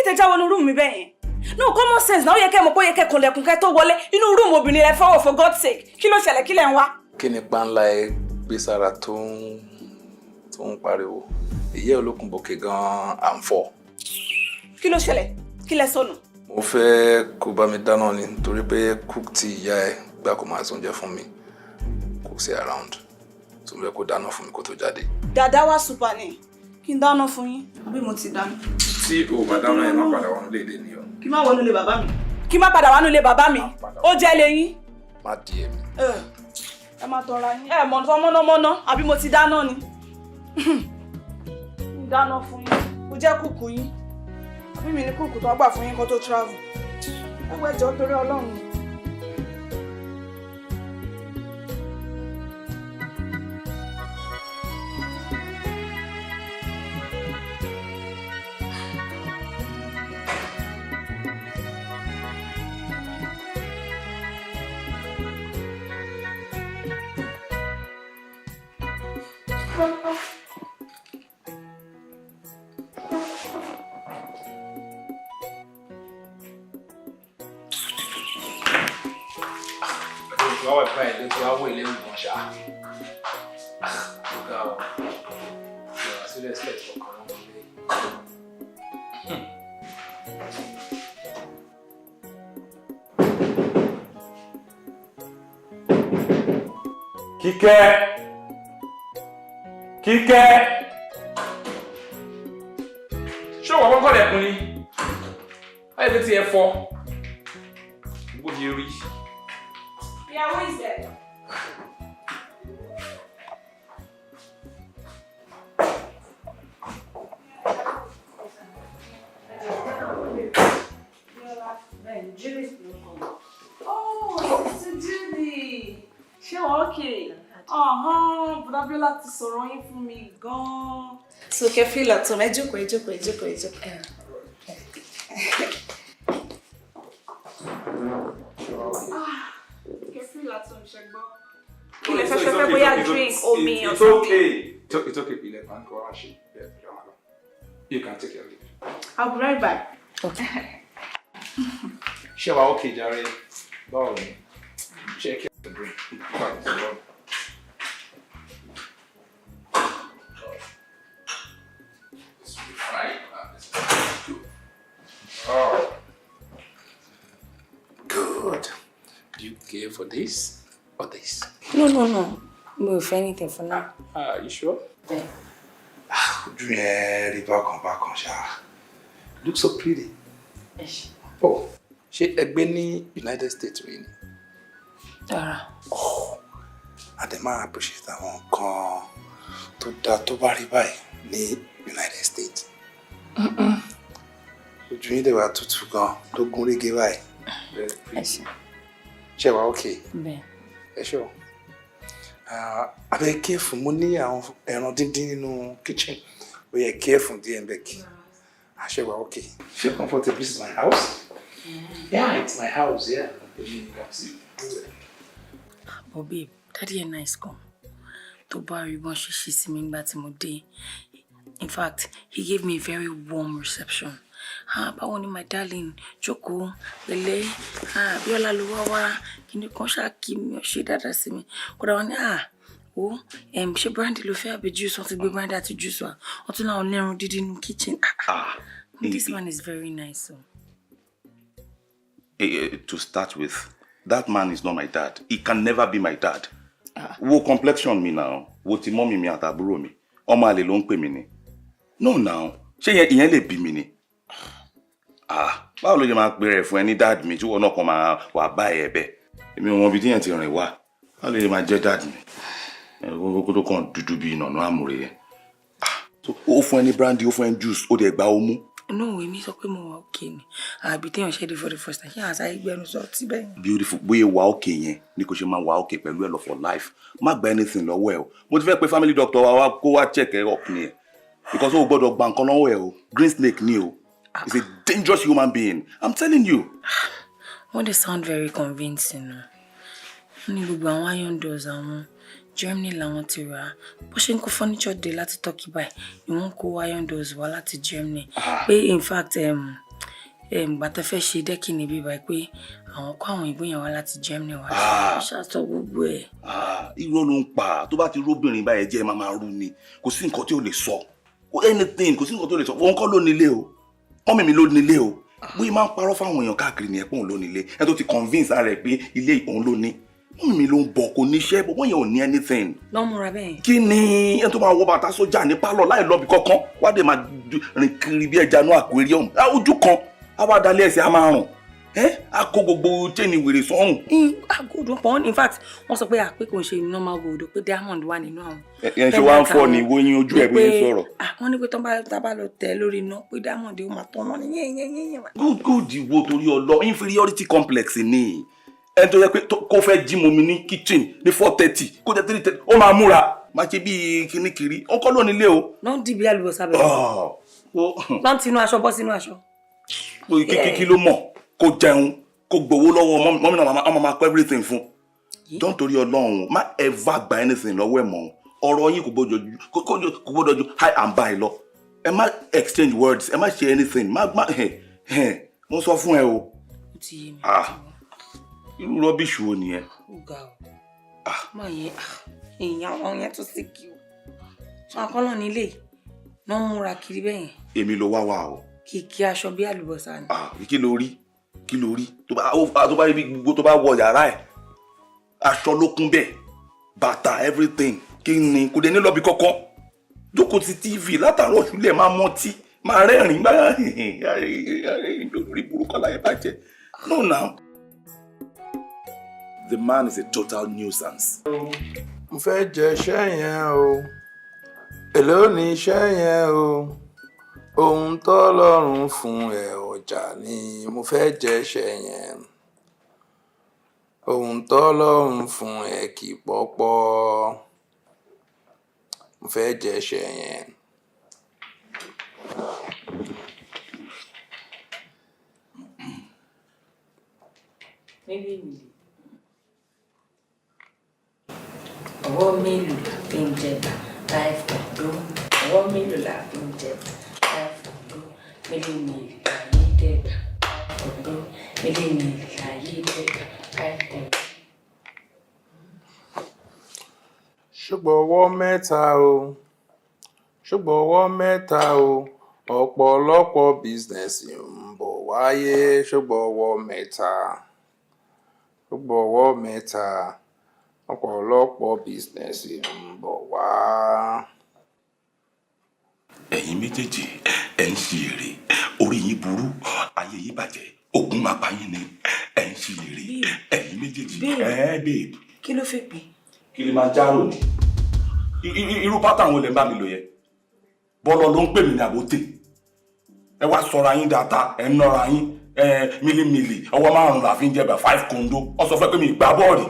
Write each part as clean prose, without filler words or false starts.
Ló dé tẹ já wọnú room mi bẹ́ẹ̀ yẹn? No common sense náà, ó yẹ kẹ́ mọ̀ pé ó yẹ kẹ́ kànlẹ̀kùn kẹ́ tó wọlé. Inú room obìnrin rẹ fọwọ́, for God's sake. Kí ló ṣẹlẹ̀? Kí lẹ̀ ń wá? Kí ni páńlá ẹ gbé sára tó ń pariwo? Ìyẹ́ olókùn bòkè gan-an à ń fọ́. Kí ló ṣẹlẹ̀? Kí lẹ sọnù? Mo fẹ́ kó bá mi dáná ni, nítorí pé cook tí ìyá ẹ gbà kó máa sóúnjẹ fún mi kò sí around, tó mo fẹ́ kó dáná fún mi kó tó jáde. Dàdá wá super ni. Kí n dáná fún yín? Àbí mo ti dáná? Tí o bá dáná ẹ, má padà wọnú léde ni o. Kí má wọnú ilé bàbá mi? Kí má padà wọnú ilé bàbá mi? Ó jẹ́ lẹ́yìn. Má di èmi. Ẹ má tọra yín. Ẹ mọ̀ tán mọ́nàmọ́ná, àbí mo ti dáná ni? Ń dáná fún yín. Mo jẹ́ cook yín. Àbí mi ní cook tó gbà fún yín kó tó travel? Ẹ wọ ẹjọ́ torí Ọlọ́run. Wá wà báyìí ló ti wá wọ ilé ìwọ̀n ṣá. Ọ̀gá o, ìwà sí respect ọkàn wọn lé. Kíkẹ́, Kíkẹ́, Ṣé wọ́n kọ́kọ́ lẹ̀kùn ni? Báyìí ló ti ẹ fọ́. Bó ṣe rí. Yeah, who is there? Oh, Sister Julie. Ṣé wọ́n okay? Bùdá Bíọ́lá ti sọ̀rọ̀ yín fún mi gan-an. So kẹ́ feel at home, ẹ jókòó, ẹ jókòó, ẹ jókòó, ẹ jókòó. Ah, kẹ́ feel at home, ṣẹ gbọ́. Kí lẹ fẹ́ bóyá drink, omi or It's something? okay. It's okay. Ilẹ̀ kan kọ́ wá ṣe. You can take your leave. I'll be right back. Ṣé wàá okay jàre? Báwo ni? Ṣé kí ẹ drink? Fine, so well. This will be fine. Ah, this is good. Oh. Good. Do you care for this or this? No. Mi ò fẹ́ anything for now. Ah, you sure? Bẹ́ẹ̀. Ojú yẹn rí bákan bákan ṣá. Look so pretty. Ẹ ṣé. Oh, ṣé ẹ gbé ní United States rí ni? Rárá. A dẹ̀ máa appreciate àwọn nǹkan tó dáa tó bá rí báyìí ní United States. Ojú yín dẹ̀ wá tutù gan, tó gún régé báyìí. Very Ẹ pretty. ṣé. Ṣé wàá okay? Bẹ́ẹ̀. Ẹ ṣé o. Abẹ́ careful, mo ní àwọn ẹran díndín nínú kitchen. Ó yẹ careful díẹ̀ ń bẹ̀ kí. Ṣé wàá okay? Feel comfortable. This is my house. Yeah, it's my house, yeah. But babe, daddy ẹ̀ nice gan. Tó bá rí bọ́n ṣe ṣe sí mi nígbà tí mo dé. In fact, he gave me a very warm reception. "Ah, báwo ni, my darling? Jókòó, pẹ̀lẹ́. Ah, Bíọ́lá ló wá wá." Kíni kan ṣáà kí mi, ó ṣe dáadáa sí mi. Kódà wọ́n ní, "Ah, wo, ṣé brandy ló fẹ́ àbí juice?" Wọ́n ti gbé brandy àti juice wá. Wọ́n tún láwọn lẹ́run dídín nínú kitchen. Ah, ah. Ah, This man is very nice. So. To start with, that man is not my dad. He can never be my dad. Wo complexion mi now, wo ti mummy mi àtàbúrò mi. Ọmọ àlè ló ń pè mí ni. No now, ṣé ìyẹn lè bí mi ni? Ah, báwo ló ṣe máa pè rẹ̀ fún ẹ ní dad mi tí wọn náà kàn máa wà bá ẹ bẹ́ẹ̀? Èmi ò mọ ibi tí yẹn ti rìn wá. Báwo ló ṣe máa jẹ́ dad mi? Ẹ kó tó kàn dúdú bíi nànú àmúre yẹn. Ah, so ó fún ẹ ní brandy, ó fún ẹ ní juice, ó dẹ̀ gba ó mú. No, èmi sọ pé mo wà okay ni. Àbí téèyàn ṣe dé for the first time, ṣé àṣà ìgbẹ́nu sọ tí bẹ́ẹ̀? Beautiful. Bóyá wà òkè yẹn ni kò ṣe máa wà òkè pẹ̀lú ẹ lọ for life. Má gba anything lọ́wọ́ ẹ o. Mo ti fẹ́ pe family doctor wa wá kó wá check ẹ up ni ẹ, because o gbọ́dọ̀ gba nǹkan lọ́wọ́ ẹ o. Green snake ni o. He's a dangerous human being, I'm telling you. Wọ́n dẹ̀ sound very convincing o. Wọ́n ní gbogbo àwọn iron doors àwọn, Germany làwọn ti rà á. Bó ṣe ń kó furniture dé láti Turkey báyìí ni wọ́n kó iron doors wá láti Germany. Pé in fact Ìgbà tó fẹ́ ṣe decking níbí báyìí, pé àwọn kó àwọn ìbò yẹn wá láti Germany wá. Ah. Ó ṣàtọ gbogbo ẹ̀. Ah, irọ́ ló ń pa. Tó bá ti róbìnrin báyẹn jẹ́, máa máa rú ni. Kò sí nǹkan tí ò lè sọ. Kò anything, kò sí nǹkan tó lè sọ. Òun kọ́ ló nílé o, mummy mi ló nílé o. Bóyá máa ń parọ́ fáwọn èèyàn káàkiri nìyẹn pé òun ló nílé. Ẹni tó ti convince ara ẹ̀ pé ilé òun ló ní, mummy mi ló ń bọ̀. Kò níṣẹ́ bọ́ yẹn, ò ní anything. Lọ́ múra bẹ́ẹ̀. Kí ni ẹni tó máa wọ bàtà sójà ní pálọ̀ láì lọ́bì kankan, wá dé máa rìn kiri bí ẹja inú aquarium? Ah, ojú kan á wá dalẹ̀, ẹsẹ̀ á máa rùn ẹ́, á kó gbogbo chain wèrè sọ́rùn. Gold wọn pọ̀. In fact, wọ́n sọ pé àpé kò ń ṣe normal gold o, pé diamond wà nínú àwọn. Ẹ ṣe wá ń fọ ni wo yín ojú ẹ bóyá ń sọ̀rọ̀. Ah, wọ́n ní pé tó bá lọ tẹ̀ lórí iná, pé diamond ó máa tọ́nà ní yẹ́nyẹ́nyẹ́nyẹ́. Good, good wo? Torí ọlọ, inferiority complex ni. Ẹni tó yẹ pé kó fẹ́ jí mu mi ní kitchen ní 4:30, kó jẹ́ 3:30, ó máa múra máa ṣe bíi kíní kiri. Ó kọ́ ló nílé o. Lọ́n dìbí àlùbọ́sà bẹ̀rẹ̀. Ah, Lọ́n tinú aṣọ bọ́ sínú aṣọ. Kí ló mọ̀? Kó jẹun, kó gbowó lọ́wọ́ mummy náà, ọmọ máa kọ́ everything fún. Don't, torí Ọlọ́run, má ever gba anything lọ́wọ́ ẹ̀ mọ́. Ọ̀rọ̀ yín kò gbọ́dọ̀ ju hi and bye lọ. Ẹ má exchange words, ẹ má ṣe anything, má ẹ ẹ mo sọ fún ẹ o. Ó ti yé mi. Ah, irú rubbish wo nìyẹn? Ó ga o. Má yẹn èèyàn, àwọn yẹn tó sì kí o sọ akọ́nà nílé náà múra kiri bẹ́yẹn. Èmi ló wá wà o. Kìkì aṣọ bí àlùbọ́sà ni. Ah, kí ló rí? Kí ló rí? Tó bá rí bí gbogbo, tó bá wọ yàrá ẹ̀, aṣọ ló kún bẹ́ẹ̀, bàtà, everything. Kí ni? Kò dé ní lọ́bi kọ́kọ́, jókòó ti TV látàárọ̀ ṣúlẹ̀, máa mọtí, máa rẹ́rìn-ín, máa lórí burúkú láyé bàjẹ́. No now, the man is a total nuisance. Mo fẹ́ jẹ iṣẹ́ yẹn o. Èló ni iṣẹ́ yẹn o? Ohun tọ́lọ́run fún ẹ ọjà ni. Mo fẹ́ jẹ iṣẹ́ yẹn. Ohun tọ́lọ́run fún ẹ kì í pọ́pọ́. Mo fẹ́ jẹ iṣẹ́ yẹn. Mílí mílí. Ọwọ́ mélòó la fi ń jẹba? Five kọ̀dó. Ọwọ́ mélòó la fi ń jẹba? Five kọ̀dó. Mílí mílí láyé dẹ́gbà. Five kọ̀dó. Mílí mílí láyé dẹ́gbà. Five kọ̀dó. Ṣùgbọ́n ọwọ́ mẹ́ta o, ṣùgbọ́n ọwọ́ mẹ́ta o, ọ̀pọ̀lọpọ̀ business ń bọ̀ wáyé. Ṣùgbọ́n ọwọ́ mẹ́ta, ṣùgbọ́n ọwọ́ mẹ́ta, ọ̀pọ̀lọpọ̀ business ń bọ̀ wá. Ẹ̀yin méjèèjì, ẹ̀ ń ṣe èrè. Orí yín burú, ayé yín bàjẹ́, ogun máa pa yín ni. Ẹ̀ ń ṣe èrè, ẹ̀yin méjèèjì. Babe. Ẹ̀ babe. Kí ló fẹ́ pè? Kí lè máa járò ní irú pátá àwọn olè ń bá mi lò yẹn? Bọ́lọ̀ ló ń pè mí ní àbótè. Ẹ wá sọra yín dáadáa, ẹ ń nọra yín. Ẹ mílímìlì, ọwọ́ márùn-ún la fi ń jẹba, five kondo. Ọ sọ fún ẹ pé mi gbá bọ́ọ̀lì.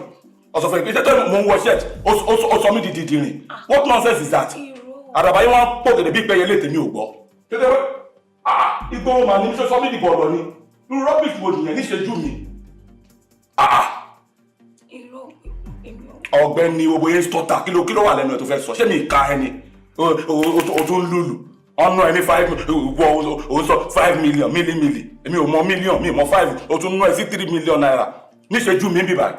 Ọ sọ fún ẹ pé iṣẹ́ tó mò ń wọ shirt, ó sọ mí di dìdìrìn. What nonsense is that? Àdàbà yín wọn pò gèdè bí pẹ́yẹ lè tèmi ò gbọ́ tètè. Ah, ìgboro màá ní sọ mí di bọ̀ọ̀lọ̀ ni. Irú rubbish wo nìyẹn níṣẹ́jú mi? Ah. Irọ́, èmi ò. Ọ̀gbẹ́ni, owó yẹn stọta. Kí ló wà lẹ́nu ẹ̀ tó fẹ́ sọ? Ṣé mi ka ẹni o tún lùlù ọ̀nà ẹni five wọ? O sọ 5 million mílímìlì. Èmi ò mọ million, mi ò mọ five. O tún ná ẹ sí ₦3 million níṣẹ́jú mi bíbá.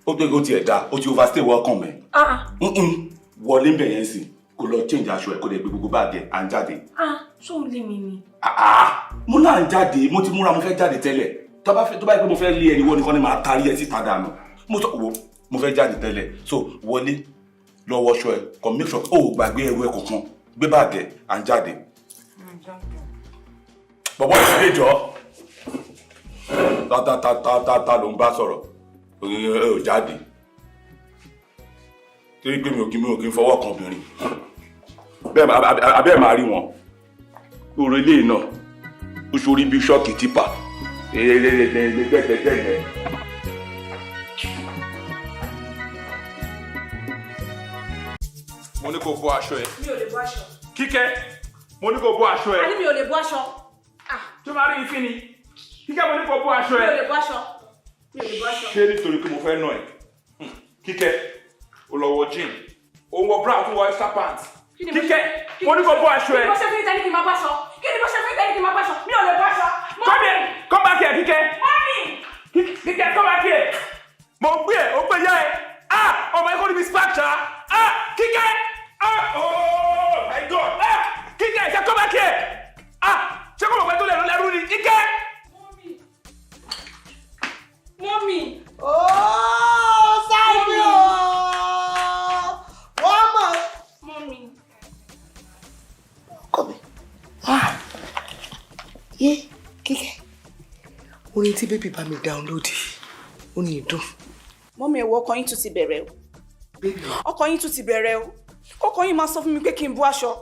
Ó tiẹ̀ dá, ó ti overstay welcome ẹ̀. Ah. Wọlé ń bẹ̀ yẹn sí, kó lọ change aṣọ ẹ̀, kó lè gbé gbogbo báàgì ẹ̀, à ń jáde. Ah, ṣó o lé mi ni? Ah, ah, mo náà ń jáde. Mo ti múra, mo fẹ́ jáde tẹ́lẹ̀. Tó bá yẹ pé mo fẹ́ lé ẹni wọ́n nìkan ni màá tarí ẹ síta dànù. Mo sọ wo, mo fẹ́ jáde tẹ́lẹ̀. So wọlé lọ, wọṣọ ẹ, kàn make sure ó gbàgbé ẹrù ẹ kọ̀ọ̀kan, gbé báàgì ẹ, à ń jáde. Bọ̀bọ̀ ìdílé jọ, ta ta ta ta ta ta ló ń bá sọ̀rọ̀? Ẹ ò jáde torí pé mi ò kí ń fọwọ́ kan obìnrin bẹ́ẹ̀. Abẹ́ máa rí wọn orí ilé náà, ó ṣorí bí ṣọ́ọ̀kì tipa gbẹ́gbẹ́gbẹ́gbẹ́. Mo ní kó bọ́ aṣọ ẹ. Mi ò lè bọ́ aṣọ. Kíkẹ́, mo ní kó bọ́ aṣọ ẹ. A ní mi ò lè bọ́ aṣọ. Tó máa rí ìfín ni. Kíkẹ́, mo ní kó bọ́ aṣọ Mi ẹ. ò lè bọ́ aṣọ. Mi ò lè bọ́ aṣọ. Ṣé nítorí pé mo fẹ́ nà ẹ́? Kíkẹ́, o lọ wọ gym, o wọ bra, o tún wọ extra pants. Kí ni mo Kíkẹ́, ṣe? mo ní kó bọ́ aṣọ Kí ni ẹ. mo ṣe fún ìtẹ́ni kí n máa bọ́ aṣọ? Kí ni mo ṣe fún ìtẹ́ni kí n máa bọ́ aṣọ? Mi ò lè bọ́ aṣọ. Come here, come back here, Kíkẹ́. Kíkẹ́, come back here. Mo gbé ẹ, ó gbé yá ẹ. Ah! Ọmọ ẹ̀kọ́ ni mi spark ṣá. Ah! Kíkẹ́! Ah! Oh my God! Ah! Kíkẹ́, ṣe come back here. Ah! Ṣé kò mọ̀ pé tó lẹ́nu lẹ́rú ni? Kíkẹ́! Mummy. Ooo, Sáyidì ooo! Wọ́n mọ̀. Mummy. Ọkọ mi. Ah! Yé, Kíkẹ́. Orin tí baby bá mi download, ó ní ìdùn. Mummy, ẹ wo, ọkọ yín tún ti bẹ̀rẹ̀ o. Ọkọ yín tún ti bẹ̀rẹ̀ o. Ọkọ yín máa sọ fún mi pé kí n bú aṣọ.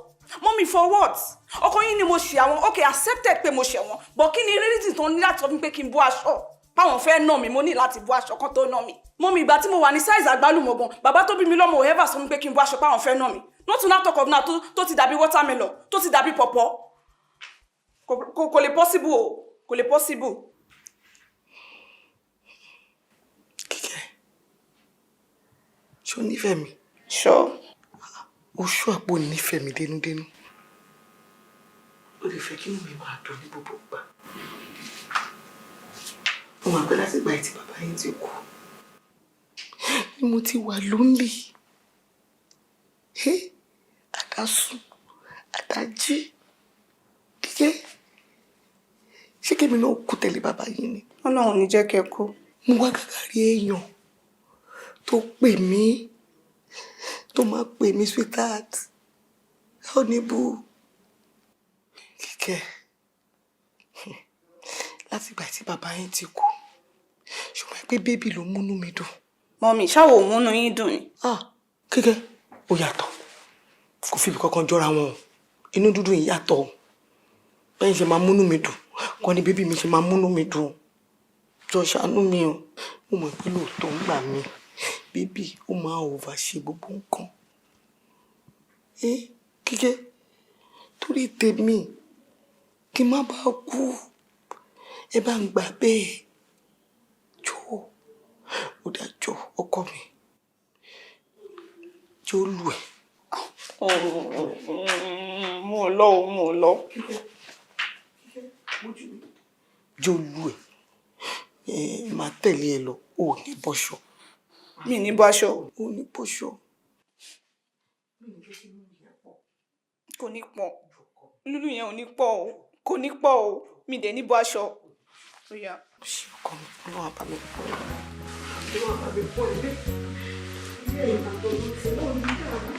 Mummy, for what? Ọkọ yín ni mo ṣe àwọn, okay, accepted pé mo ṣẹ̀ wọ́n. But kí ni reason tó ní láti sọ fún mi pé kí n bú aṣọ? Páwọn fẹ́ nà mí, mo ní láti bú aṣọ kan tó nà mí. Mummy, ìgbà tí mo wà ní size àgbálùmọ̀ gan, bàbá tó bí mi lọ́mọ ò ever sọ fún mi pé kí n bú aṣọ páwọn fẹ́ nà mí. Not to now talk of now tó ti dàbí watermelon, tó ti dàbí pọ̀pọ̀. Kò lè possible o, kò lè possible. Kíkẹ́, ṣé o nífẹ̀ẹ́ mi? Sure. O ṣú àpò nífẹ̀ẹ́ mi dénúdénú. O lè fẹ́ kí inú mi máa dùn ní gbogbo ìgbà. Mo mọ̀ pé láti ìgbà tí bàbá yín ti kú ni mo ti wà lonely. Àdásùn, àdájí. Kíkẹ́, ṣé kémi náà kú tẹ̀lé bàbá yín ni? Ọlọ́run ní jẹ́ kẹ́ kú. Mo wá gàgà rí èèyàn tó pè mí, tó máa pè mí, "Sweetheart, oníbù." Kíkẹ́, láti ìgbà tí bàbá yín ti kú, ṣùgbọ́n pé baby ló múnú mi dùn. Mummy, ṣáwo ò múnú yín dùn ni? Ah, Kíkẹ́, ó yàtọ̀. Kò fi ibi kankan jọra wọn o. Inú dúdú yìí yàtọ̀ o. Bẹ́ẹ̀ ṣe máa múnú mi dùn kọ́ ni baby mi ṣe máa múnú mi dùn. Jọ, ṣàánú mi o. Mo mọ̀ pé lóòótọ́ ń gbà mí, baby ó máa over ṣe gbogbo nǹkan. Ẹ Kíkẹ́, torí tèmi kí n má bàa kú, ẹ bá ń gbà bẹ́ẹ̀. Jọ, ó dájọ́ ọkọ mi, jọ lù ẹ́. Mo lọ o, mo lọ. Jọ lù ẹ́. Ẹ máa tẹ̀lé ẹ lọ, ò ní bọ́ṣọ. Mi ní bọ́ aṣọ. Ò ní bọ́ṣọ. Kò ní pọ̀. Lúlù yẹn ò ní pọ̀ o. Kò ní pọ̀ o. Mi dẹ̀ ní bọ́ aṣọ. Ó yá. Ṣé ọkọ mi, Ọlọ́run á bá mi pọ̀ ẹ́. Ọlọ́run á bá mi pọ̀ ẹ́. Ilé ìgbàgbọ́ ló ti náà ní ìdààmú.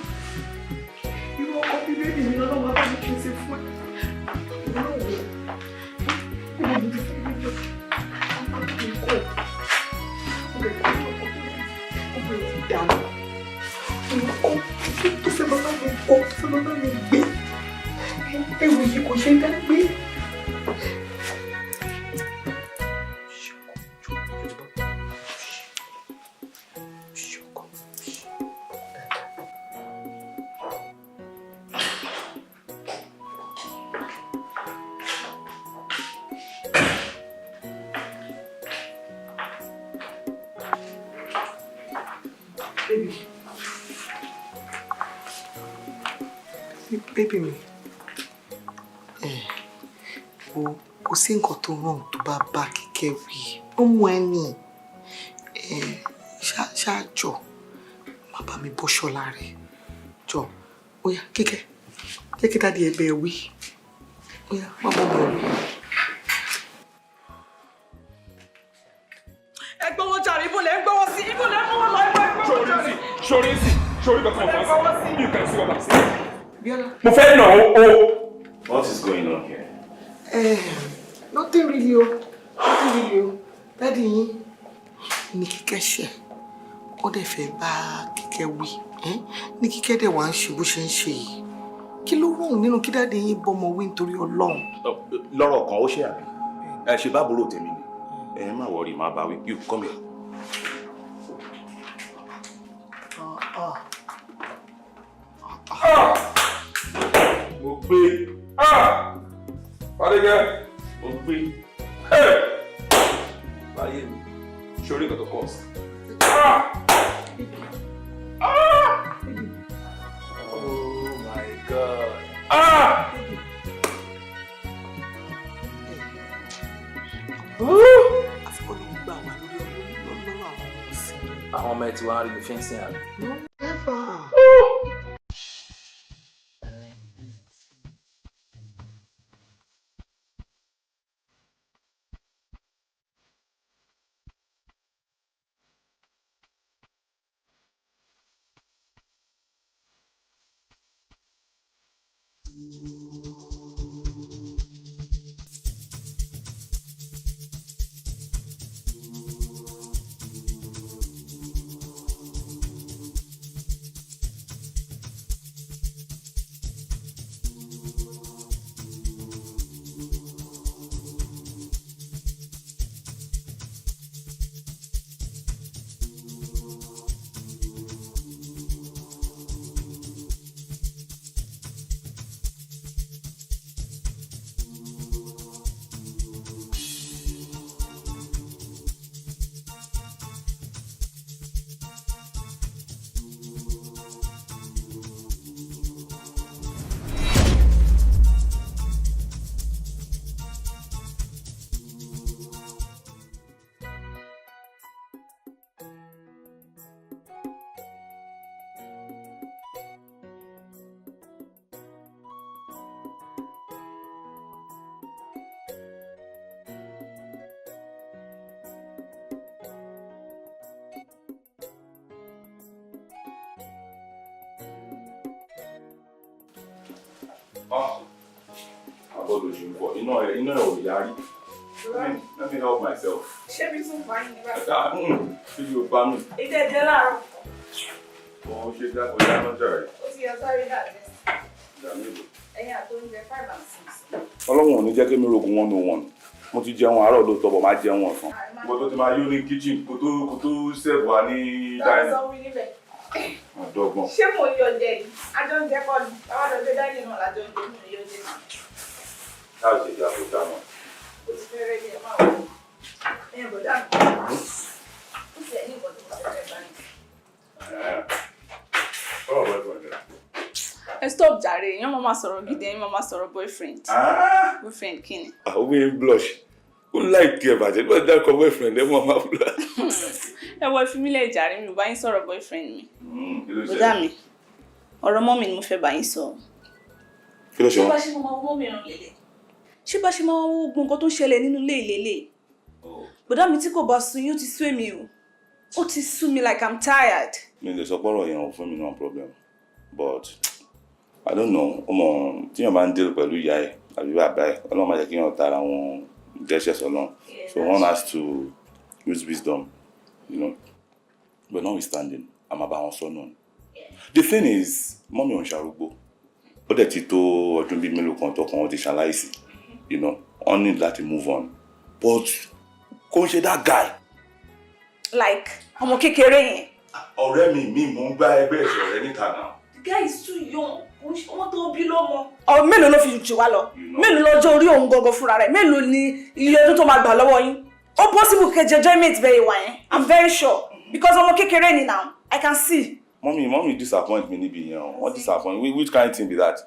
Irú ọkọ bí baby mi lọ́wọ́ bá mi pèsè fún ẹ. Ọlọ́run wò ó. Mo ti fẹ́ mi lọ. Ọkọ mi kọ̀. Ó bẹ̀rẹ̀ sí ní ọkọ tó rẹ̀. Ó bẹ̀rẹ̀ sí dààmú. Ọkọ tó fẹ́ bàbá mi kọ́, tó fẹ́ bàbá mi gbé. Ewu yìí kò ṣe é dá gbé. Baby. Baby mi. O kò sí nǹkan tó ràn tó bá bá Kíkẹ́ wí. Ó mú ẹ ní. Ṣáàjọ, má bá mi bọ́ṣọ lára ẹ̀. Jọ, ó yá, Kíkẹ́, jẹ́ kí daddy ẹ bẹ́ẹ̀ wí. Ó yá, má bọ́ mọ̀ wí. Ẹ gbọ́wọ́ jàre, ibo lẹ ń gbọ́wọ́ sí? Ibo lẹ ń mọ́wọ́ lọ? Ibo ẹ gbọ́wọ́ jàre. Sori sí, sori kankan Ẹ gbọ́wọ́ sí. You can see what I'm saying. Bíọ́lá. Mo fẹ́ nà ó o. What is going on here? Nothing really o. Nothing really o. Daddy yín ní Kíkẹ́ ṣẹ̀. Wọ́n dẹ̀ fẹ́ bá Kíkẹ́ wí. Ní Kíkẹ́ dẹ̀ wá ń ṣe bó ṣe ń ṣe yìí. Kí ló wrong nínú kí daddy yín bọ́mọ wí nítorí Ọlọ́run? Lọ́rọ̀ kan, ó ṣe àbí? Ẹ ṣe bá àbúrò tèmi ni. Ẹ má worry, má bá wí. You come here. Ah, Mo gbé. Fadékẹ́, mo gbé. Láyé mi, sori nǹkan tó kọ̀ sí. Oh my God. Ah! Àwọn ọmọ ẹ ti wá ń rí mi fi ń sìn àbí. No, never. Àbọ̀dọ̀ ṣe ń bọ̀, iná ẹ̀ ò yarí. Let me help myself. Ṣé mi tún pa yín ní báyìí? Ah, kí ló bá mi? Ìdẹ́ ẹ̀jẹ̀ láàárọ̀. Mo ṣe dá ọjà náà jàre. Ó ti yọ sáré dàgbẹ́. Ìdá mélòó? Ẹyin àtọ́njẹ 5 and 6. Ọlọ́run ò ní jẹ́ kí mi rogun 101. Mo ti jẹun àárọ̀ lóòótọ́, bọ̀ máa jẹun ọ̀sán. Ìwọ tó ti máa yó ní kitchen kó tó serve wa ní Táwọn dining. sọ wí níbẹ̀. Àdọ́gbọ̀n. Ṣé mo yọ jẹ yìí? Àjọ ń jẹ kọ́ ni. Bàbá lọ gbé dining náà lájọ ń jẹ, mo yọ jẹ náà. Láì ṣe ìjà tó dáná. Ó ti fẹ́ rẹ́ ní ẹ̀ máa wọ̀. Ẹ̀yin bọ̀dá mi. Ó ti ẹ̀ ní nǹkan tí mo fẹ́ fẹ́ báyìí. Ọ̀rọ̀ boyfriend rẹ̀. Ẹ stop jàre, èèyàn máa máa sọ̀rọ̀ gidi, ẹ̀yin máa máa sọ̀rọ̀ boyfriend. Boyfriend kí ni? Àwọn obìnrin blush. Ó láìkí ẹ̀ bàjẹ́ nígbà tí dákọ̀ boyfriend ẹ̀ mọ́ máa blush. Ẹ wọ ìfimílẹ̀ jàre, mi ò bá yín sọ̀rọ̀ boyfriend mi. Kí ló ṣe? Bọ̀dá mi, ọ̀rọ̀ mummy ni mo fẹ́ bá yín sọ. Kí ló ṣe Ṣé wọ́n? bá ṣe máa wo mummy ràn lélẹ̀? Ṣé bá ṣe máa wo gbogbo nǹkan tó ń ṣẹlẹ̀ nínú ilé ìlélẹ̀? Bọ̀dá mi, tí kò bá sú yín, ó ti sú èmi o. Ó ti sú mi, like I'm tired. Mi lè sọ pọ́rọ̀ yẹn ò fún mi náà problem, but I don't know. Ọmọ tíyàn bá ń deal pẹ̀lú ìyá ẹ̀ àbí bàbá ẹ̀, Ọlọ́run má jẹ́ kí yàn tara wọn dẹ́ṣẹ̀ sọ́lọ́run, so one has to use wisdom, but notwithstanding, a máa bá wọn sọ náà. The thing is, mummy ò ń ṣarúgbó, ó dẹ̀ ti tó ọdún bíi mélòó kan tọkàn wọn ti ṣaláìsí. Wọ́n need láti move on, but kò ń ṣe that guy. Like ọmọ kékeré yẹn. Ọ̀rẹ́ mi mò ń gbá ẹgbẹ́ ìṣọ̀rẹ́ níta náà. The guy is too young. Kò ń ṣe ọmọ tó bí lọ́mọ. Ọ mélòó ló fi jù wá lọ? Mélòó lọ́jọ́ orí òun gangan fúnra rẹ̀? Mélòó ni iye ọdún tó máa gbà lọ́wọ́ yín? Ó possible kẹjẹ enjoyment bẹ́ẹ̀ wà yẹn. I'm very sure because ọmọ kékeré ni now. I can see. Mummy disappoint mi níbi yẹn o. Wọ́n disappoint. Which kind thing be that?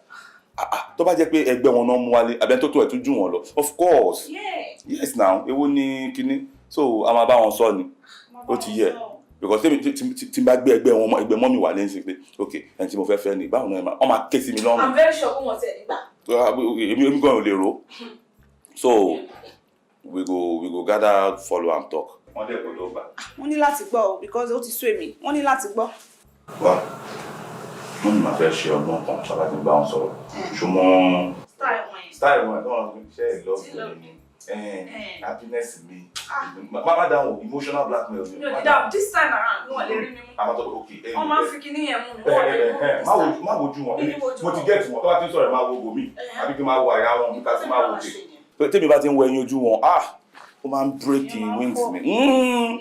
Ah ah, tó bá jẹ́ pé ẹgbẹ́ wọn náà mú wálé àbẹ́ tó tó ẹ̀ tún jù wọ́n lọ, of course. Yes now, èwo ni kinní? So a máa bá wọn sọ ni, ó ti yẹ, because tí tí n bá gbé ẹgbẹ́ wọn, ẹgbẹ́ mummy wà lẹ́yìn sí pé ok, ẹni tí mo fẹ́ fẹ́ ni, báwo ni wọ́n máa ké sí mi lọ́rùn? I'm very sure pé wọ́n tẹ̀ nígbà. Èmi gan ò lè ro. So we go gather, follow am talk. Wọ́n dẹ̀ gbọ́dọ̀ gbà. Wọ́n ní láti gbọ́ o, because ó ti sú èmi. Wọ́n ní láti gbọ́. Wá, wọ́n ní màá fẹ́ ṣe ọgbọ́n kan sábà tí ń bá wọn sọ̀rọ̀, ṣùgbọ́n Style wọn yẹn. Style wọn tó wọn ṣe é love mi, happiness mi, má dáhùn emotional blackmail mi. Mi ò ní dáhùn this time around, wọn lè rí mi mú. Àwọn tó ok. Wọ́n máa ń fi kinní yẹn mú mi, wọ́n lè mú mi this time. Má wojú wọn. Mi ní wojú Mo ti wọn. get wọn. Tó bá ti ń sọ̀rọ̀, ẹ̀ máa wo bòmí àbí kí n máa wo àyà wọn, kí ká sì máa wo òkè. Tèmi bá ti ń wọ ẹyin ojú wọn, ah, ó máa ń break wings mi.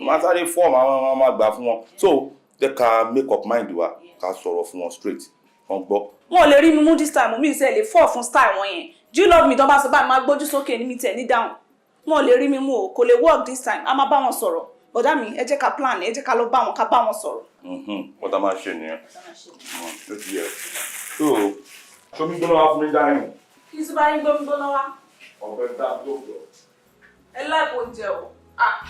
Máa sáré form àwọn máa gbà fún wọn. So jẹ́ ká make up mind wa, ká sọ̀rọ̀ fún wọn straight, wọ́n gbọ́. Wọn ò lè rí mi mú this time. Mi ìṣe lè fall fún style wọn yẹn. "Do you love me?" tó bá sọ báyìí, máa gbójú sókè ní mi tẹ̀ ní dáhùn. Wọn ò lè rí mi mú o, kò lè work this time. A máa bá wọn sọ̀rọ̀. Bọ̀dá mi, ẹ jẹ́ ká plan, ẹ jẹ́ ká lọ bá wọn, ká bá wọn sọ̀rọ̀. Wọ́n tá máa ṣe nìyẹn, ó ti yẹ. So ṣomi gbóná wá fún mi dání. Kí n tún bá yín gbómi gbóná wá? Ọ̀fẹ́ dá lóògbé. Ẹ láìpẹ́ oúnjẹ o. Ah.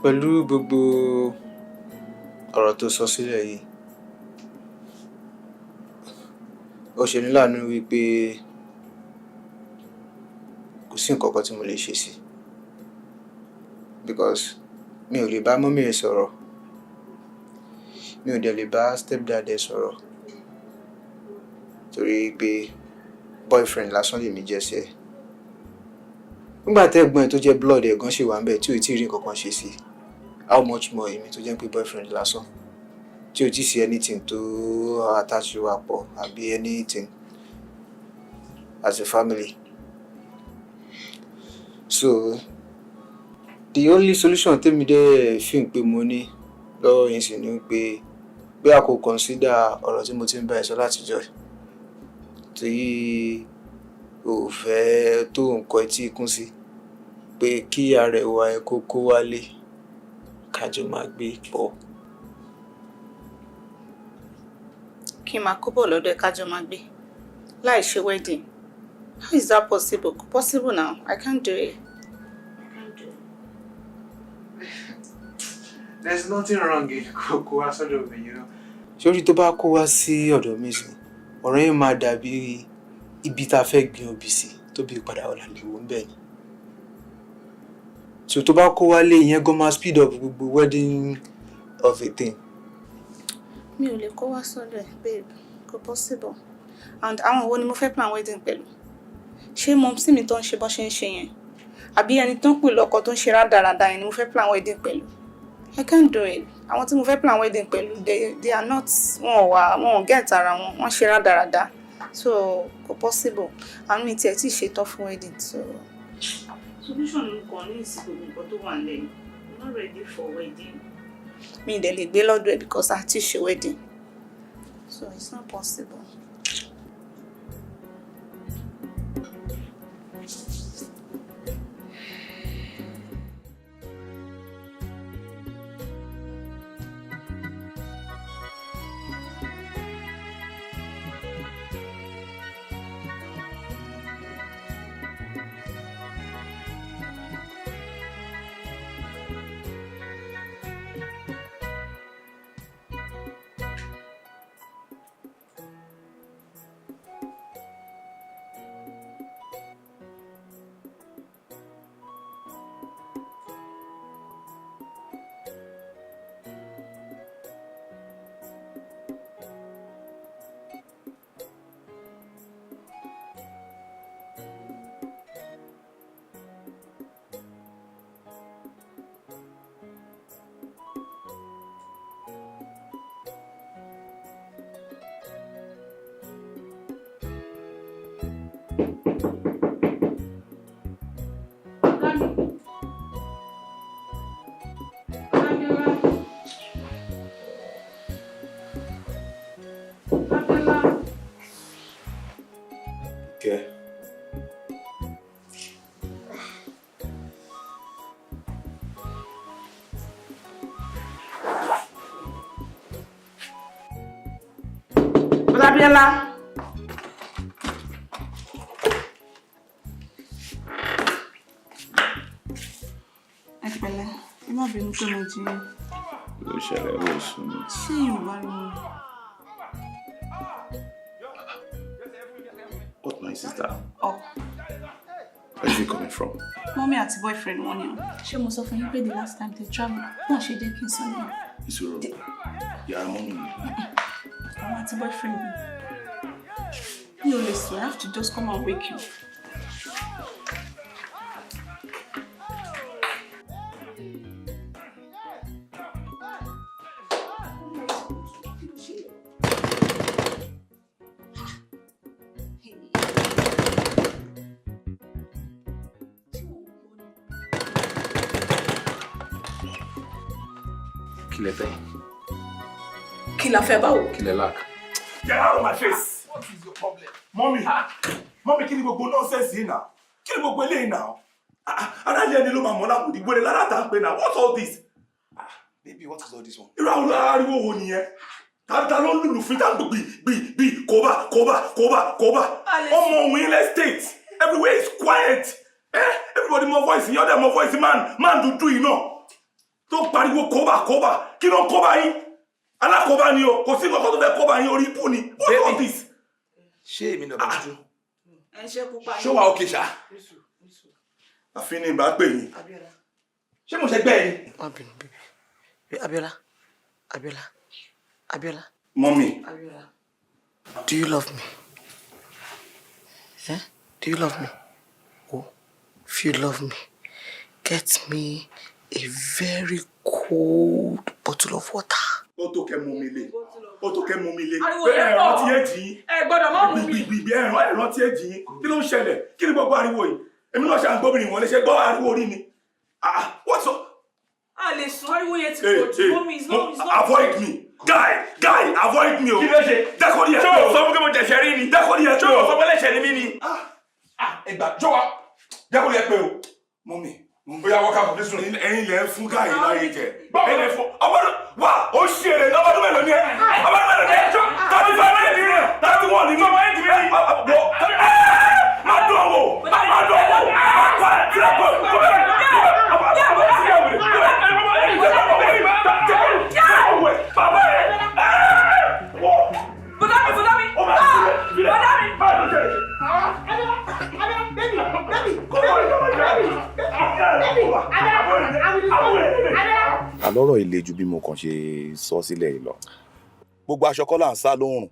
Pẹ̀lú gbogbo ọ̀rọ̀ tó sọ sílẹ̀ yìí, ó ṣe ní láàánú wípé kò sí nǹkan kan tí mo lè ṣe sí, because mi ò lè bá mummy ẹ̀ sọ̀rọ̀, mi ò dẹ̀ lè bá stepdad ẹ̀ sọ̀rọ̀, torí pé boyfriend lásán lèmi jẹ́ sí ẹ. Nígbà tẹ́gbọ́n ẹ̀ tó jẹ́ blood ẹ̀ gan ṣì wà ńbẹ̀ tí ò tí ì rí nǹkan kan ṣe sí, how much more èmi tó jẹ́ pé boyfriend lásán tí ò tí ì sí anything tó attach wa pọ̀ àbí anything as a family. So the only solution tèmi dẹ̀ fi pé mo ní lọ́wọ́ yín sì ni pé bí a kò consider ọ̀rọ̀ tí mo ti ń bá ẹ sọ látijọ́ yìí, tí o fẹ́ tó nǹkan etí ikún sí, pé kí arẹwà ẹ kó kó wálé, ká jọ máa gbé pọ̀. Kí n máa kó bọ̀ lọ́dọ̀ ẹ̀, kájọ máa gbé láì ṣe wedding? How is that possible? Kò possible now. I can't do it. I can't do it. There's nothing wrong in kó kó wá sọ́dọ̀ mi. Sórí tó bá kó wá sí ọ̀dọ̀ mi sí, ọ̀rọ̀ yẹn máa dàbí ibi tá a fẹ́ gbin obì sí tó bí padà ọ̀là lè wò ń bẹ̀ ni. So tó bá kó wálé, ìyẹn gan máa speed up gbogbo wedding of a thing. Mi ò lè kó wá sọ́dọ̀ ẹ̀, babe. Kò possible. And àwọn wo ni mo fẹ́ plan wedding pẹ̀lú? Ṣé mumsy mi tó ń ṣe bọ́ ṣe ń ṣe yẹn, àbí ẹni tó ń pè lọ́kọ tó ń ṣe rádaràda yẹn ni mo fẹ́ plan wedding pẹ̀lú? I can't do it. Àwọn tí mo fẹ́ plan wedding pẹ̀lú, they are not, wọn ò wà, wọn ò get ara wọn, wọ́n ṣe rádaràda, so kò possible. And mi tiẹ̀ tí ì ṣetán fún wedding, so solution mi kàn ní ìsìnkú nǹkan tó wà nílẹ̀ yìí. I'm not ready for wedding. Mi ì dẹ̀ lè gbé lọ́dọ̀ ẹ̀ because a ti ṣe wedding, so it's not possible. Abiola. Abiola. Kẹ́. Abiola. Ẹ pẹ̀lẹ́, ẹ má bínú pé mo jí yín. Ló ṣẹlẹ̀ ó sùn ní. Ṣé Yorùbá ni mo? What noise is that? Oh, Where is it coming from? Mummy àti boyfriend wọn ni o. Ṣé mo sọ fún yín pé the last time they travel, wọ́n ṣe jẹ́ kí n sọ nìyẹn. Ìṣòro. Yàrá mummy mi. Àwọn àti boyfriend mi. Mi ò lè sùn, I have to just come and wake you. Kí lẹ fẹ́? Kí la fẹ́ báwo? Kí lẹ lack? Get out of my face. What is your problem? Mommy, mommy, kí ni gbogbo nonsense yìí náà? Kí ni gbogbo eléyìí náà? Ah, aráyé ẹni ló máa mọ̀ láwùdí wèrè lára tá ń pè náà. What's all this? Baby, what is all this one? Irú àwọn ariwo wo nìyẹn? Ta ló ń lùlù fún tá ń gbì gbì gbì kóbá kóbá kóbá kóbá? Ọmọ òun ilẹ̀ state. Everywhere is quiet. Eh? Everybody mọ voice yẹn, ọ̀dẹ̀ mọ voice man man dúdú yìí náà. Tó ń pariwo kóbá kóbá. Kí ló ń kóbá yín? Alákóbá ni o, kò sí nǹkan tó fẹ́ kóbá yín, orí ibú ni. What's all this? Ṣé èmi náà bá dúdú? Ẹ ń ṣe pupa. Ṣé wàá òkè ṣá? Àfi ní ìbá pè yín. Ṣé mo ṣe gbẹ́ ẹ ni? Má bínú, baby. Abiola, Abiola, Abiola. Mummy. Abiola. Do you love me? Eh? Do you love me? Oh, if you love me, get me a very cold bottle of water. Ó tó kẹ́ mú mi lé. Ó tó kẹ́ mú mi lé. Ariwo yẹn Ẹ pọ̀. rántí èjì yín. Ẹ gbọ́dọ̀ má mú mi. Gbìgbìgbì, ẹ rántí èjì yín. Kí ló ń ṣẹlẹ̀? Kí ni gbogbo ariwo yìí? Èmi náà ṣe à ń gbóbìnrin wọlé, ṣe gbọ́ ariwo orí mi. Ah, what's up? A lè sùn, ariwo yẹn ti Hey, pọ̀ jù. hey, Mummy, it's not, it's not. Avoid me. Guy, guy, avoid me o. Kí ló ṣe? Jẹ́ kó rí ẹ Ṣé pé o o. sọ fún pé mo jẹ̀ṣẹ̀ rí ni? Jẹ́ kó rí ẹ Ṣé pé o o. sọ pé lẹ́ṣẹ̀ ni mí ni? Ah, ẹgbà jọ wa, jẹ́ kó rí ẹ pé o. Mummy, Ó yá, wọ́n ká fún sùn. Ẹ̀yin lẹ ń fún guy láyé jẹ. Ẹ̀yin lẹ ń fún ọmọdún wà ó ṣe èrè ọmọdún mélòó ni ẹ? Ọmọdún mélòó ni ẹ? 35 ni ẹ. 31 ni mí. Ọmọ ẹ̀ ti mi ni. Wọ má dùn wò, má dùn wò, má kọ́ ẹ sílẹ̀ kọ́ kọ́ ẹ. Ọmọ ọmọ sí ẹ wèrè. Bàbá ẹ wọ. Bọ́dá mi, bọ́dá mi. Ó máa sílẹ̀ sílẹ̀. Bọ́dá mi. Báyìí ló ṣe. Abiola, baby, baby, Kọ́ baby, baby, Abiola, Abiola. Àlọ́rọ̀ ilé ju bí mo kàn ṣe sọ sílẹ̀ yìí lọ. Gbogbo aṣọ kọ́ là ń sá lóòrùn.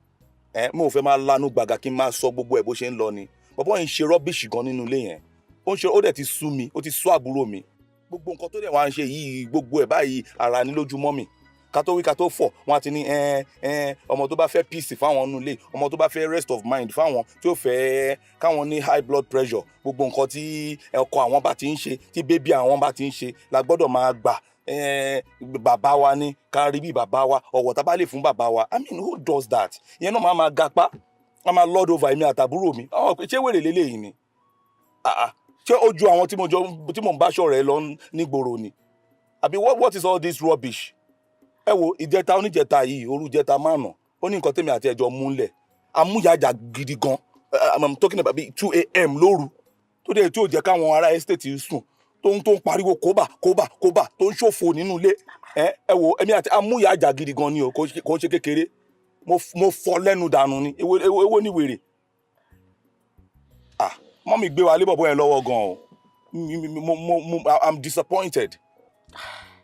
Ẹ mo ò fẹ́ máa lanu gbàgà kí n máa sọ gbogbo ẹ̀ bó ṣe ń lọ ni. Bọ̀bọ́ yìí ń ṣe rubbish gan nínú ilé yẹn. Ó ń ṣe, ó dẹ̀ ti sú mi, ó ti sú àbúrò mi. Gbogbo nǹkan tó dẹ̀ wá ń ṣe yìí, gbogbo ẹ̀ báyìí, ara ní lójúmọ́ mi. Ká tó wí ká tó fọ̀, wọ́n á ti ní ẹ ẹ ọmọ tó bá fẹ́ peace fáwọn nínú ilé, ọmọ tó bá fẹ́ rest of mind fáwọn, tí ó fẹ́ káwọn ní high blood pressure, gbogbo nǹkan tí ọkọ àwọn bá ti ń ṣe, tí baby àwọn bá ti ń ṣe la gbọ́dọ̀ máa gbà. Bàbá wa ní ká rí bí bàbá wa, ọ̀wọ̀ tá a bá lè fún bàbá wa. I mean, who does that? Ìyẹn náà máa máa gapá, wọ́n máa lord over èmi àtàbúrò mi. Ọ̀ ṣé wèrè lélẹ́yìí ni? Ah ah, ṣé ó ju àwọn tí mo jọ tí mò ń bá ṣọ̀rẹ́ lọ nígboro ni? Àbí what is all this rubbish? Ẹ wo ìjẹta oníjẹta yìí, òru ìjẹta márùn, ó ní nǹkan tèmi àti ẹjọ múlẹ̀ amúyàjà gidi gan. I'm talking about bíi 2 a.m. lóru, tó dé tí ò jẹ́ káwọn ará estate sùn, tó ń pariwo kóbà kóbà kóbà, tó ń ṣòfò nínú ilé. Ẹ wo, èmi àti amúyàjà gidi gan ni o, kò ń ṣe kékeré. Mo fọ́ lẹ́nu dànù ni. Èwo ní wèrè? Ah, mummy gbé wa lé bọ̀bọ̀ yẹn lọ́wọ́ gan o. Mo I'm disappointed.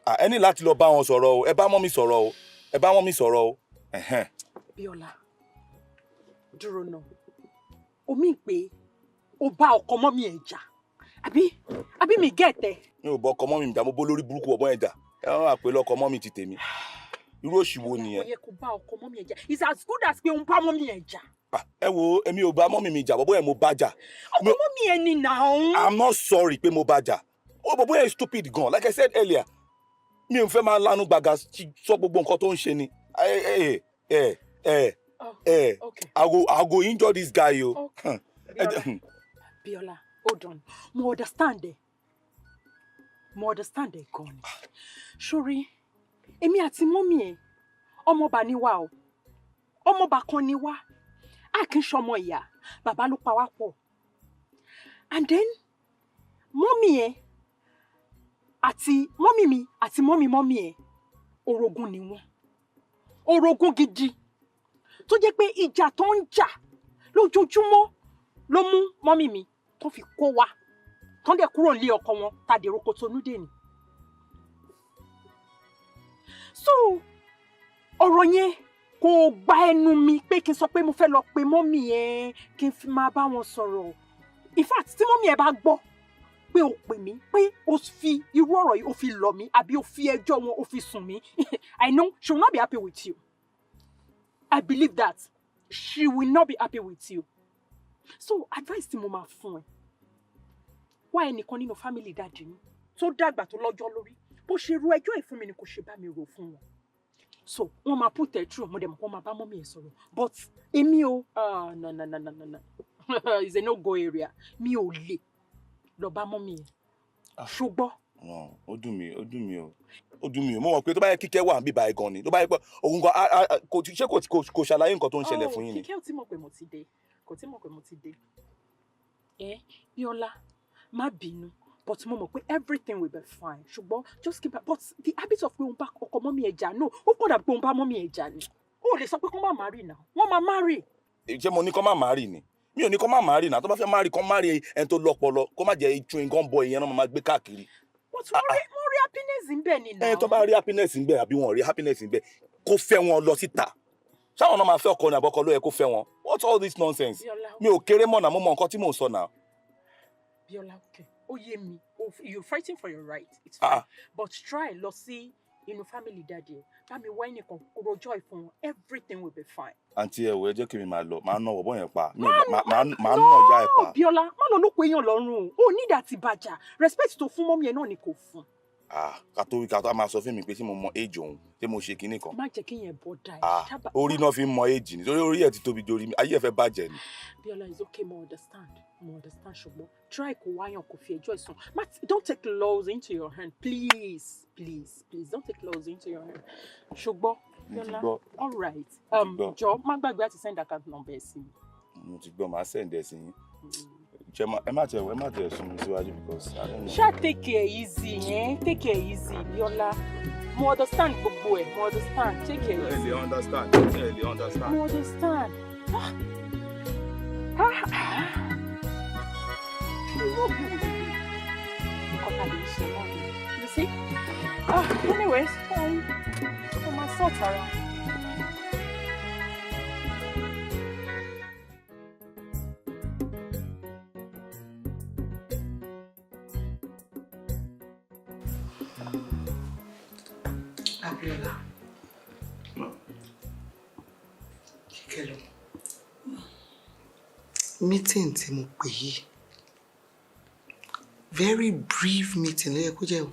Ah, ẹ ní láti lọ bá wọn sọ̀rọ̀ o. Ẹ bá mummy sọ̀rọ̀ o. Ẹ bá mummy sọ̀rọ̀ o. Ẹ̀hẹ́n. Bíọ́lá, dúró náà. Omi pé o bá ọkọ mummy ẹ̀ jà, àbí mi gẹ̀tẹ̀? Mi ò bọ ọkọ mummy jà, mo bó lórí burúkú ọ̀bọ yẹn jà. Ẹ wọ́n wà pé lọ́kọ mummy ti tèmi. Irú òṣì wo nìyẹn? Kò yẹ kó bá ọkọ mummy ẹ̀ jà. It's as good as pé òun bá mummy ẹ̀ jà. Ah, ẹ wo, èmi ò bá mummy mi jà, bọ́bọ́ yẹn mo bá jà. Ọkọ mummy ẹ̀ ni nàá. I'm not sorry pé mo bá jà. Ó bọ̀bọ́ yẹn stupid gan. Like I said earlier, mi ò fẹ́ máa lanu gbàgà sọ gbogbo nǹkan tó ń ṣe ni. Ẹ ẹ ẹ ẹ I go injure this guy o. Okay. Bíọ́lá, hold on. Mo understand ẹ. Mo understand ẹ gan ni. Sórí, èmi àti mummy ẹ̀, ọmọọba ni wá o. Ọmọọba kan ni wá. A kì í ṣọmọ ìyá. Bàbá ló pa wá pọ̀. And then, mummy ẹ̀ àti mummy mi àti mummy mummy ẹ̀, orogún ni wọ́n. Orogún gidi. Tó jẹ́ pé ìjà tó ń jà lójoojúmọ́ ló mú mummy mi tó fi kó wa, tó ń dẹ̀ kúrò nílé ọkọ wọn tá a dèrò Kòtónú dè ní. So ọ̀rọ̀ yẹn kò gba ẹnu mi pé kí n sọ pé mo fẹ́ lọ pe mummy ẹ, kí n fi máa bá wọn sọ̀rọ̀. In fact, tí mummy ẹ bá gbọ́ pé o pè mí, pé o fi irú ọ̀rọ̀ yìí o fi lọ̀ mí, àbí o fi ẹjọ́ wọn o fi sùn mí, I know she will not be happy with you. I believe that she will not be happy with you. So advice tí mo máa fún ẹ, wá ẹnìkan nínú family daddy mi tó dàgbà, tó lọ́jọ́ lórí. Bó ṣe ru ẹjọ́ ẹ̀ fún mi ni kò ṣe bá mi rò fún wọn. So wọ́n máa put ẹ̀ through. Mo dẹ̀ mọ̀ kó máa bá mummy ẹ̀ sọ̀rọ̀. But èmi o, ah, no, no, no, no, no, no, it's a no go area. Mi ò lè lọ bá mummy ẹ̀, ṣùgbọ́n. Ó dùn mí, ó dùn mí o, ó dùn mí o. Mo mọ̀ pé tó bá yẹ Kíkẹ́ wà níbí báyìí gan ni, tó bá yẹ pé òun gan kò ṣé kò ṣàlàyé nǹkan tó ń ṣẹlẹ̀ fún yín ni. Kíkẹ́ ò tí mọ̀ pé mo ti dé, kò tí mọ̀ pé mo ti dé. Ẹ Bíọ́lá, má bínú. But mo mọ̀ pé everything will be fine. Ṣùgbọ́n just keep, but the habit of pé òun bá ọkọ mummy ẹ̀ jà, no, ó kọ̀ dàbí pé òun bá mummy ẹ̀ jà ni. O ò lè sọ pé kó má marry now. Wọ́n máa marry. Ṣé mo ní kó má marry ni? Mi ò ní kó má marry náà. Tó bá fẹ́ marry, kó marry ẹni tó lọ́pọlọ, kó má jẹ́ chewing gum boy yẹn náà máa gbé káàkiri. But wọ́n rí happiness ń bẹ̀ ni Ẹ now. tó bá rí happiness ń bẹ àbí wọn ò rí happiness ń bẹ, kó fẹ́ wọn lọ síta. Ṣáwọn náà máa fẹ́ ọkọ ní àbọ̀kọ ló yẹ kó fẹ́ wọn? What's all this nonsense? Bíọ́lá. Mi ò kéré mọ̀ náà, mo mọ nǹkan tí mò ń sọ náà. Bíọ́lá, okay. Ó yé mi. Oh, you're fighting for your right. It's fine. Ah. But try lọ sí inú family daddy ẹ. Bá mi wá ẹnìkan rojọ́ ìfún wọn. Everything will be fine. Àǹtí, ẹ wò, ẹ jẹ́ kí mi máa lọ, máa ná ọ̀bọ yẹn pa. Mi ò máa ná ọjà ẹ̀ pa. Bíọ́lá, má lọ lóko èèyàn lọ́rùn o. Ò ní ìdá ti bàjá. Respect tó fún mummy ẹ̀ náà ni kò fún. Ah, ká tó wí ká tó a máa sọ fún mi pé ṣé mo mọ age òun, ṣé mo ṣe kinní kan. Má jẹ́ kí yẹn bọ́ da ẹ̀. Ah, orí náà fi ń mọ age ni, torí orí ẹ̀ ti tóbi dorí mi, ayé ẹ̀ fẹ́ bàjẹ́ ni. Bíọ́lá, is okay, mo understand. Mo understand, ṣùgbọ́n try kó wáyàn kó fi ẹjọ́ ìsùn. Má don't take laws into your hand, please, please, please, don't take laws into your hand. Ṣùgbọ́n Mo ti Bíọ́lá, gbọ́. all right. Mo ti gbọ́. Jọ má gbàgbé àti send account number ẹ̀ sí mi. Mo ti gbọ́, màá send ẹ̀ sí yín. Ṣé ẹ má tiẹ̀ sún mi síwájú because I don't know. Ṣá take it easy, eh? Take it easy, Bíọ́lá. Mo understand gbogbo ẹ̀, mo understand. Take it Ẹ easy. lè understand, ẹ lè understand. Mo understand. Ah. Ah, ah. Irú òbí wo lè nǹkan tá a lè ṣe náà ni? You see? Ah, anyways, fine. Mo máa sort ara. Abíọ́lá. Kíkẹ́ lọ. Meeting tí mo pè yìí, very brief meeting ló yẹ kó jẹ́ o.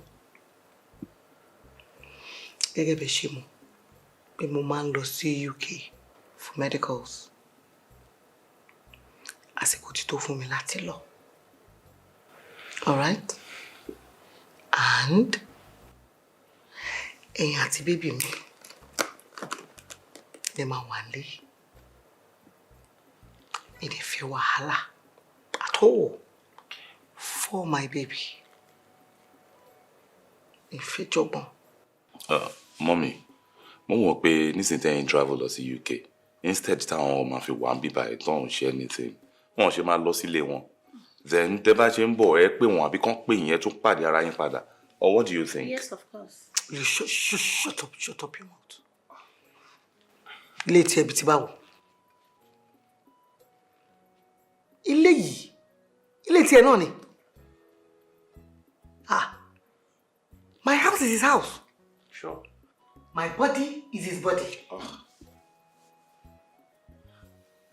Gẹ́gẹ́ bẹ́ẹ̀ ṣe mọ̀ pé mo máa ń lọ sí UK for medicals. Àsìkò ti tó fún mi láti lọ. Alright? And ẹ̀yin àti baby mi lè máa wà lé. Mi lè fẹ́ wàhálà at all for my baby. Mi fẹ́ jọgbọ́n. Mummy, mo mọ̀ pé nísìnyí tẹ́yìn travel lọ sí UK, instead táwọn ọmọ fi wà ń bíbá ẹ̀ tán ń ṣe anything, wọn ṣe máa lọ sílé wọn. Then tẹ́ bá ṣe ń bọ̀, ẹ pé wọn àbí kán pè yín, ẹ tún pàdé ara yín padà. Or what do you think? Yes, of course. You shut, shut, shut up, shut up your mouth. Ilé tí ẹbí ti báwo? Ilé yìí, ilé tí ẹ náà ni. Ah, my house is his house. Sure. My body is his body.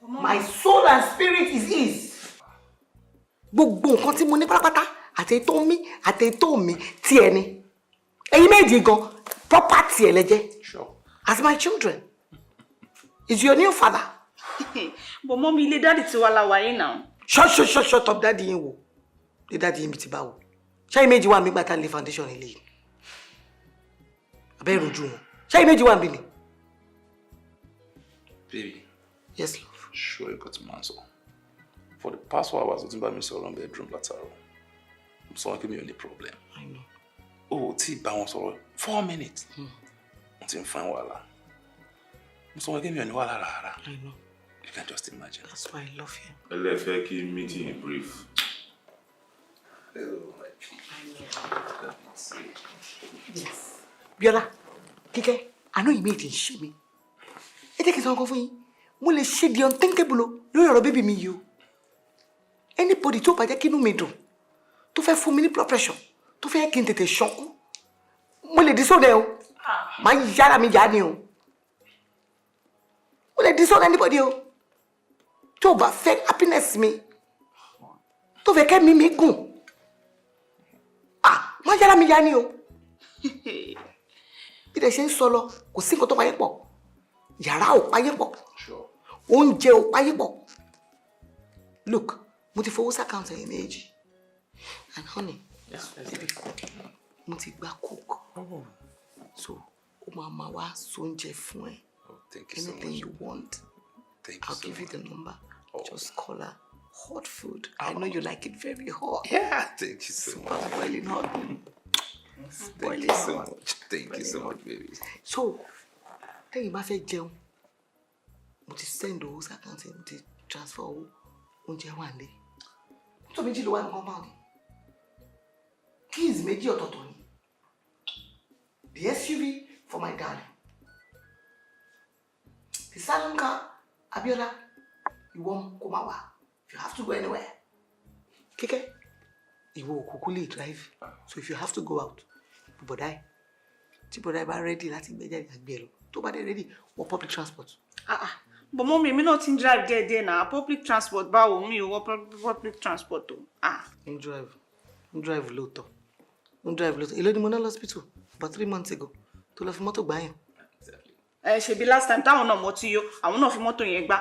My soul and spirit is his. Gbogbo nǹkan tí mo ní pátápátá, àti èyí tó ń mí àti èyí tó ń mí, tí ẹ ni. Ẹ̀yin méjì gan, property ẹ lẹ́jẹ́. Sure. As my children. Is your new father. But mummy, ilé daddy tiwa la wà yìí náà. Shut, shut, shut, shut up, daddy yín wo? Ilé daddy yín mi ti báwo? Ṣé méjì wà mí gbà tá lé foundation ilé yìí? Abẹ́ ìrojú wọn. Ṣé méjì wà mí ni? Baby. Yes, love. Sure, you got to man so. For the past 4 hours, o ti ń bá mi sọ̀rọ̀ ní bedroom látàárọ̀. Mo sọ wọn pé mi ò ní problem. I know. O ò tí ì bá wọn sọ̀rọ̀ 4 minutes. Mo ti ń fún ẹ wàhálà. Mo sọ wọn pé mi ò ní wàhálà rárá. I know. You can just imagine. That's why I love him. Ẹ lè fẹ́ kí meeting brief. Oh, my Yes. Bíọ́lá, Kíkẹ́, àná yìí méjì ń ṣe mí. Ẹ jẹ́ kí n sọ nǹkan fún yín. Mo lè ṣe the unthinkable o lórí ọ̀rọ̀ baby mi yìí o. Anybody tó bá jẹ́ kí inú mi dùn, tó fẹ́ fún mi ní blood pressure, tó fẹ́ kí n tètè ṣánkú, mo lè disown ẹ o. Màá yára mi yá ni o. Mo lè disown anybody o. Tó bá fẹ́ happiness mi, tó fẹ́ kẹ́mi mi gùn, ah, má yára mi yá ni o. Bí ẹ ṣe ń sọ lọ, kò sí nǹkan tó payé pọ̀. Yàrá ò payé pọ̀, oúnjẹ ò payé pọ̀. Look, mo ti fowó sí account ẹ̀yin méjì. And honey, baby, mo ti gba cook, so ó máa ma wá sóúnjẹ fún ẹ. Oh, thank you so Anything much. you want, Thank you I'll so give you much. the number. Just call her. Hot food. I know you like it very hot. Yeah, thank you so much. Boiling hot. Thank you so much. Thank you so much, baby. So, tẹ́yin bá fẹ́ jẹun, mo ti send owó sí account, mo ti transfer owó, oúnjẹ wà nílé. Mọ́tò méjì ló wà ní compound. Keys méjì ọ̀tọ̀ọ̀tọ̀ ni. The SUV for my darling. The salon car, Abiola, ìwọ kò má wà. If you have to go anywhere. Kíkẹ́, ìwọ òkùnkùn lè drive. So if you have to go out, bọ̀dá ẹ̀, tí bọ̀dá ẹ̀ bá ready láti gbé jáde àgbẹ̀ ẹ̀ lọ, tó bá dé ready, wọ public transport. Ah ah, but mummy, èmi náà ti ń drive díẹ̀díẹ̀ náà. Public transport báwo? Mi ò wọ public transport o. Ah. Ń drive, ń drive lóòótọ́, ń drive lóòótọ́. Èló ni mo ná lọ́sípítù about 3 months ago tó lọ fi mọ́tò gbá yẹn. Ẹ ṣebí last time táwọn náà mọtí yó, àwọn náà fi mọ́tò yẹn gbá.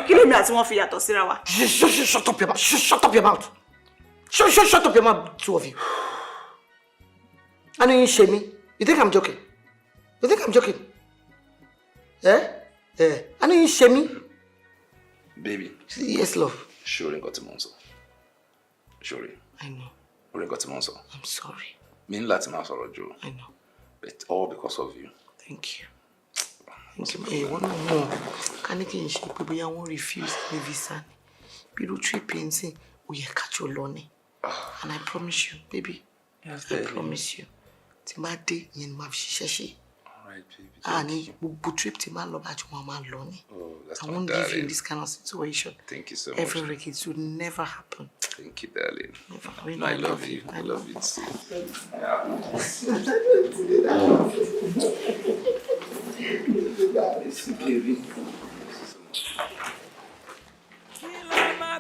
Kí lèmi àti wọn fi yàtọ̀ síra wa? Shut, shut, shut up your mouth. Shut, shut up your mouth. Shut, shut, shut up your mouth, two of you. I know you shame me. You think I'm joking? You think I'm joking? Eh? Eh? I know you shame me. Baby. Yes, love. Ṣé o rí nǹkan tí mò ń sọ? Ṣé o rí? I know. O rí nǹkan tí mò ń sọ? I'm sorry. Mi ní láti máa sọ̀rọ̀ jù. I know. But all because of you. Thank you. Thank you. Ẹ wọ́n náà mọ̀ ká ní kí n ṣe pé bóyá wọ́n refuse ní visa ni. Bí irú trip yẹn sìn, ó yẹ ká jọ lọ ni. And I promise you, baby. Yes, I baby. promise you. Tí n bá dé, ìyẹn ni màá fi ṣiṣẹ́ ṣe. All right, baby. Ah, ní gbogbo trip tí n bá lọ bá jọ wọn máa lọ ni. Oh, that's I my won't leave you in darling. this kind of situation. Thank you so much. Every week, it will never happen. Thank you, darling. Never. No, I love you. I love you too. Baby.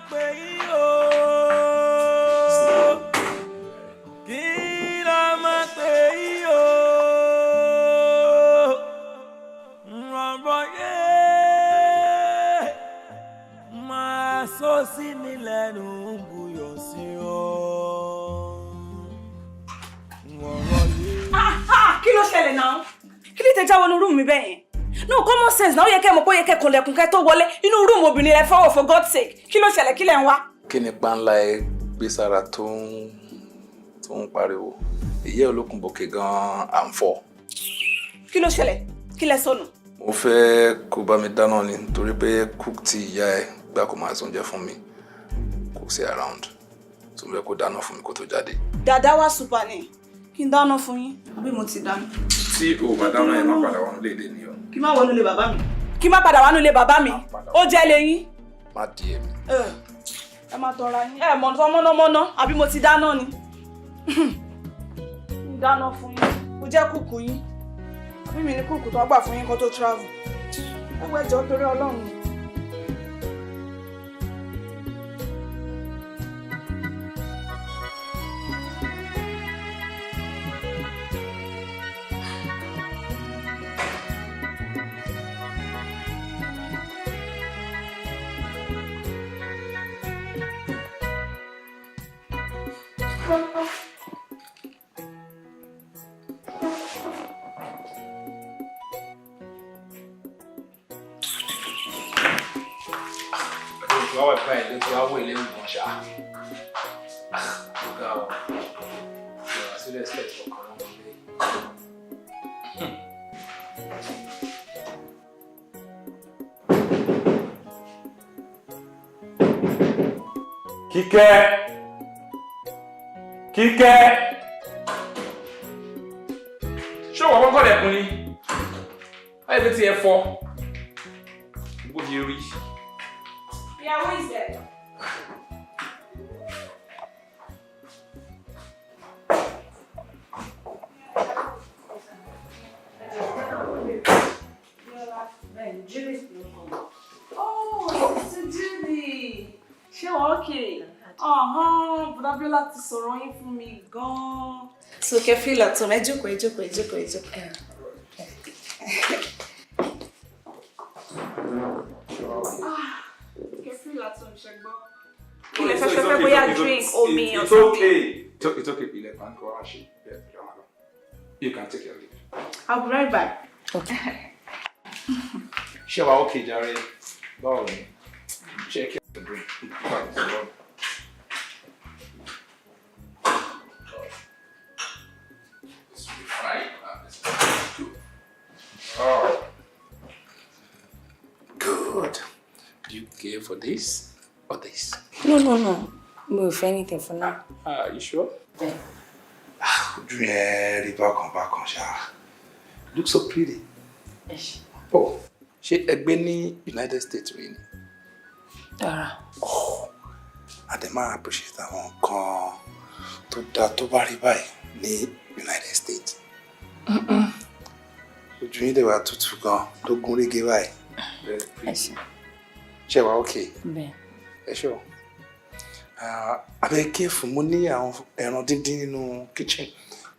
Pè yín o, kí la máa pè yín o, rọ̀rọ̀ yé máa sọ sí ní lẹ́nu buyọ̀ sí o, rọ̀rọ̀ yé. Ah ah, kí ló ṣẹlẹ̀ náà? Kí ló tẹ já wọnú room mi bẹ́ẹ̀ yẹn? No common sense náà, ó yẹ kẹ́ mọ̀ pé ó yẹ kẹ́ kànlẹ̀kùn kẹ́ tó wọlé inú room obìnrin rẹ fọwọ́. For God's sake, kí ló ṣẹlẹ̀? Kí lẹ̀ ń wá? Kí ni páńlá ẹ gbé sára tó ń pariwo? Ìyẹ́ olókùn bòkè gan-an à ń fọ̀. Kí ló ṣẹlẹ̀? Kí lẹ sọnù? Mo fẹ́ kó bá mi dáná ni torí pé cook tí ìyá ẹ gbà kó máa sóúnjẹ fún mi kò sí around. Tó ń fẹ́ kó dáná fún mi kó tó jáde. Dàdá wá super ni kí n dáná fún yín àbí mo ti dáná? Tí o bá dáná ẹ, má padà wọnú léde ni o. Kí má wọnú ilé bàbá mi? Kí má padà wọnú ilé bàbá mi? Ó jẹ́ lẹ́yìn. Má di èmi. Ẹ má tọra yín, ẹ mọ̀ tán mọ́nàmọ́ná àbí mo ti dáná ni? N dáná fún yín, ó jẹ́ kúkú yín àbí mi ní kúkú tó gbà fún yín kó tó travel? Ẹ wọ ẹjọ́ torí Ọlọ́run. Wá wà báyìí ló ti wá wọ ilé ìgbọ̀n ṣá. Ọ̀gá o, ìwà sí respect ọkàn wọn lé. Kíkẹ́! Kíkẹ́! Ṣé òwò kọ́kọ́ lẹ̀kùn ni? Báyìí pé tí ẹ fọ́. Bó ṣe rí. Yeah, who is there? Oh, Sister Judy. Ṣé wọ́n okay? Ọ̀hán, Bùdá Bíọ́lá ti sọ̀rọ̀ yín fún mi gan-an. So kẹ́ feel at home, ẹ jókòó, ẹ jókòó, ẹ jókòó, ẹ jókòó. Ah, kẹ́ feel at home, ṣẹ gbọ́. Kí lẹ fẹ́ fẹ́ bóyá drink, omi or It's something? okay. It's okay. Ilẹ̀ kan kọ́ wá ṣe bẹ́ẹ̀ tó dáwọn lọ. You can take your leave. I'll be right back. Ṣé wàá okay jàre? Báwo ni? Ṣé kí This will be fine. This will be good. Oh. Good. Do you care for this or this? No. Mi ò fẹ́ anything for now. Ah, you sure? Yeah. Ojú yẹn rí bákan bákan ṣá. Look so pretty. Oh, ṣé ẹ gbé ní United States rí ni? Rárá. Oh, a dẹ̀ máa appreciate àwọn nǹkan tó dáa tó bá rí báyìí ní United States. Ojú yín dẹ̀ wá tutù gan tó gún régé báyìí. Very pretty. Ṣé wàá okay? Bẹ́ẹ̀. Ẹ ṣé o. Abẹ́ careful, mo ní àwọn ẹran díndín nínú kitchen.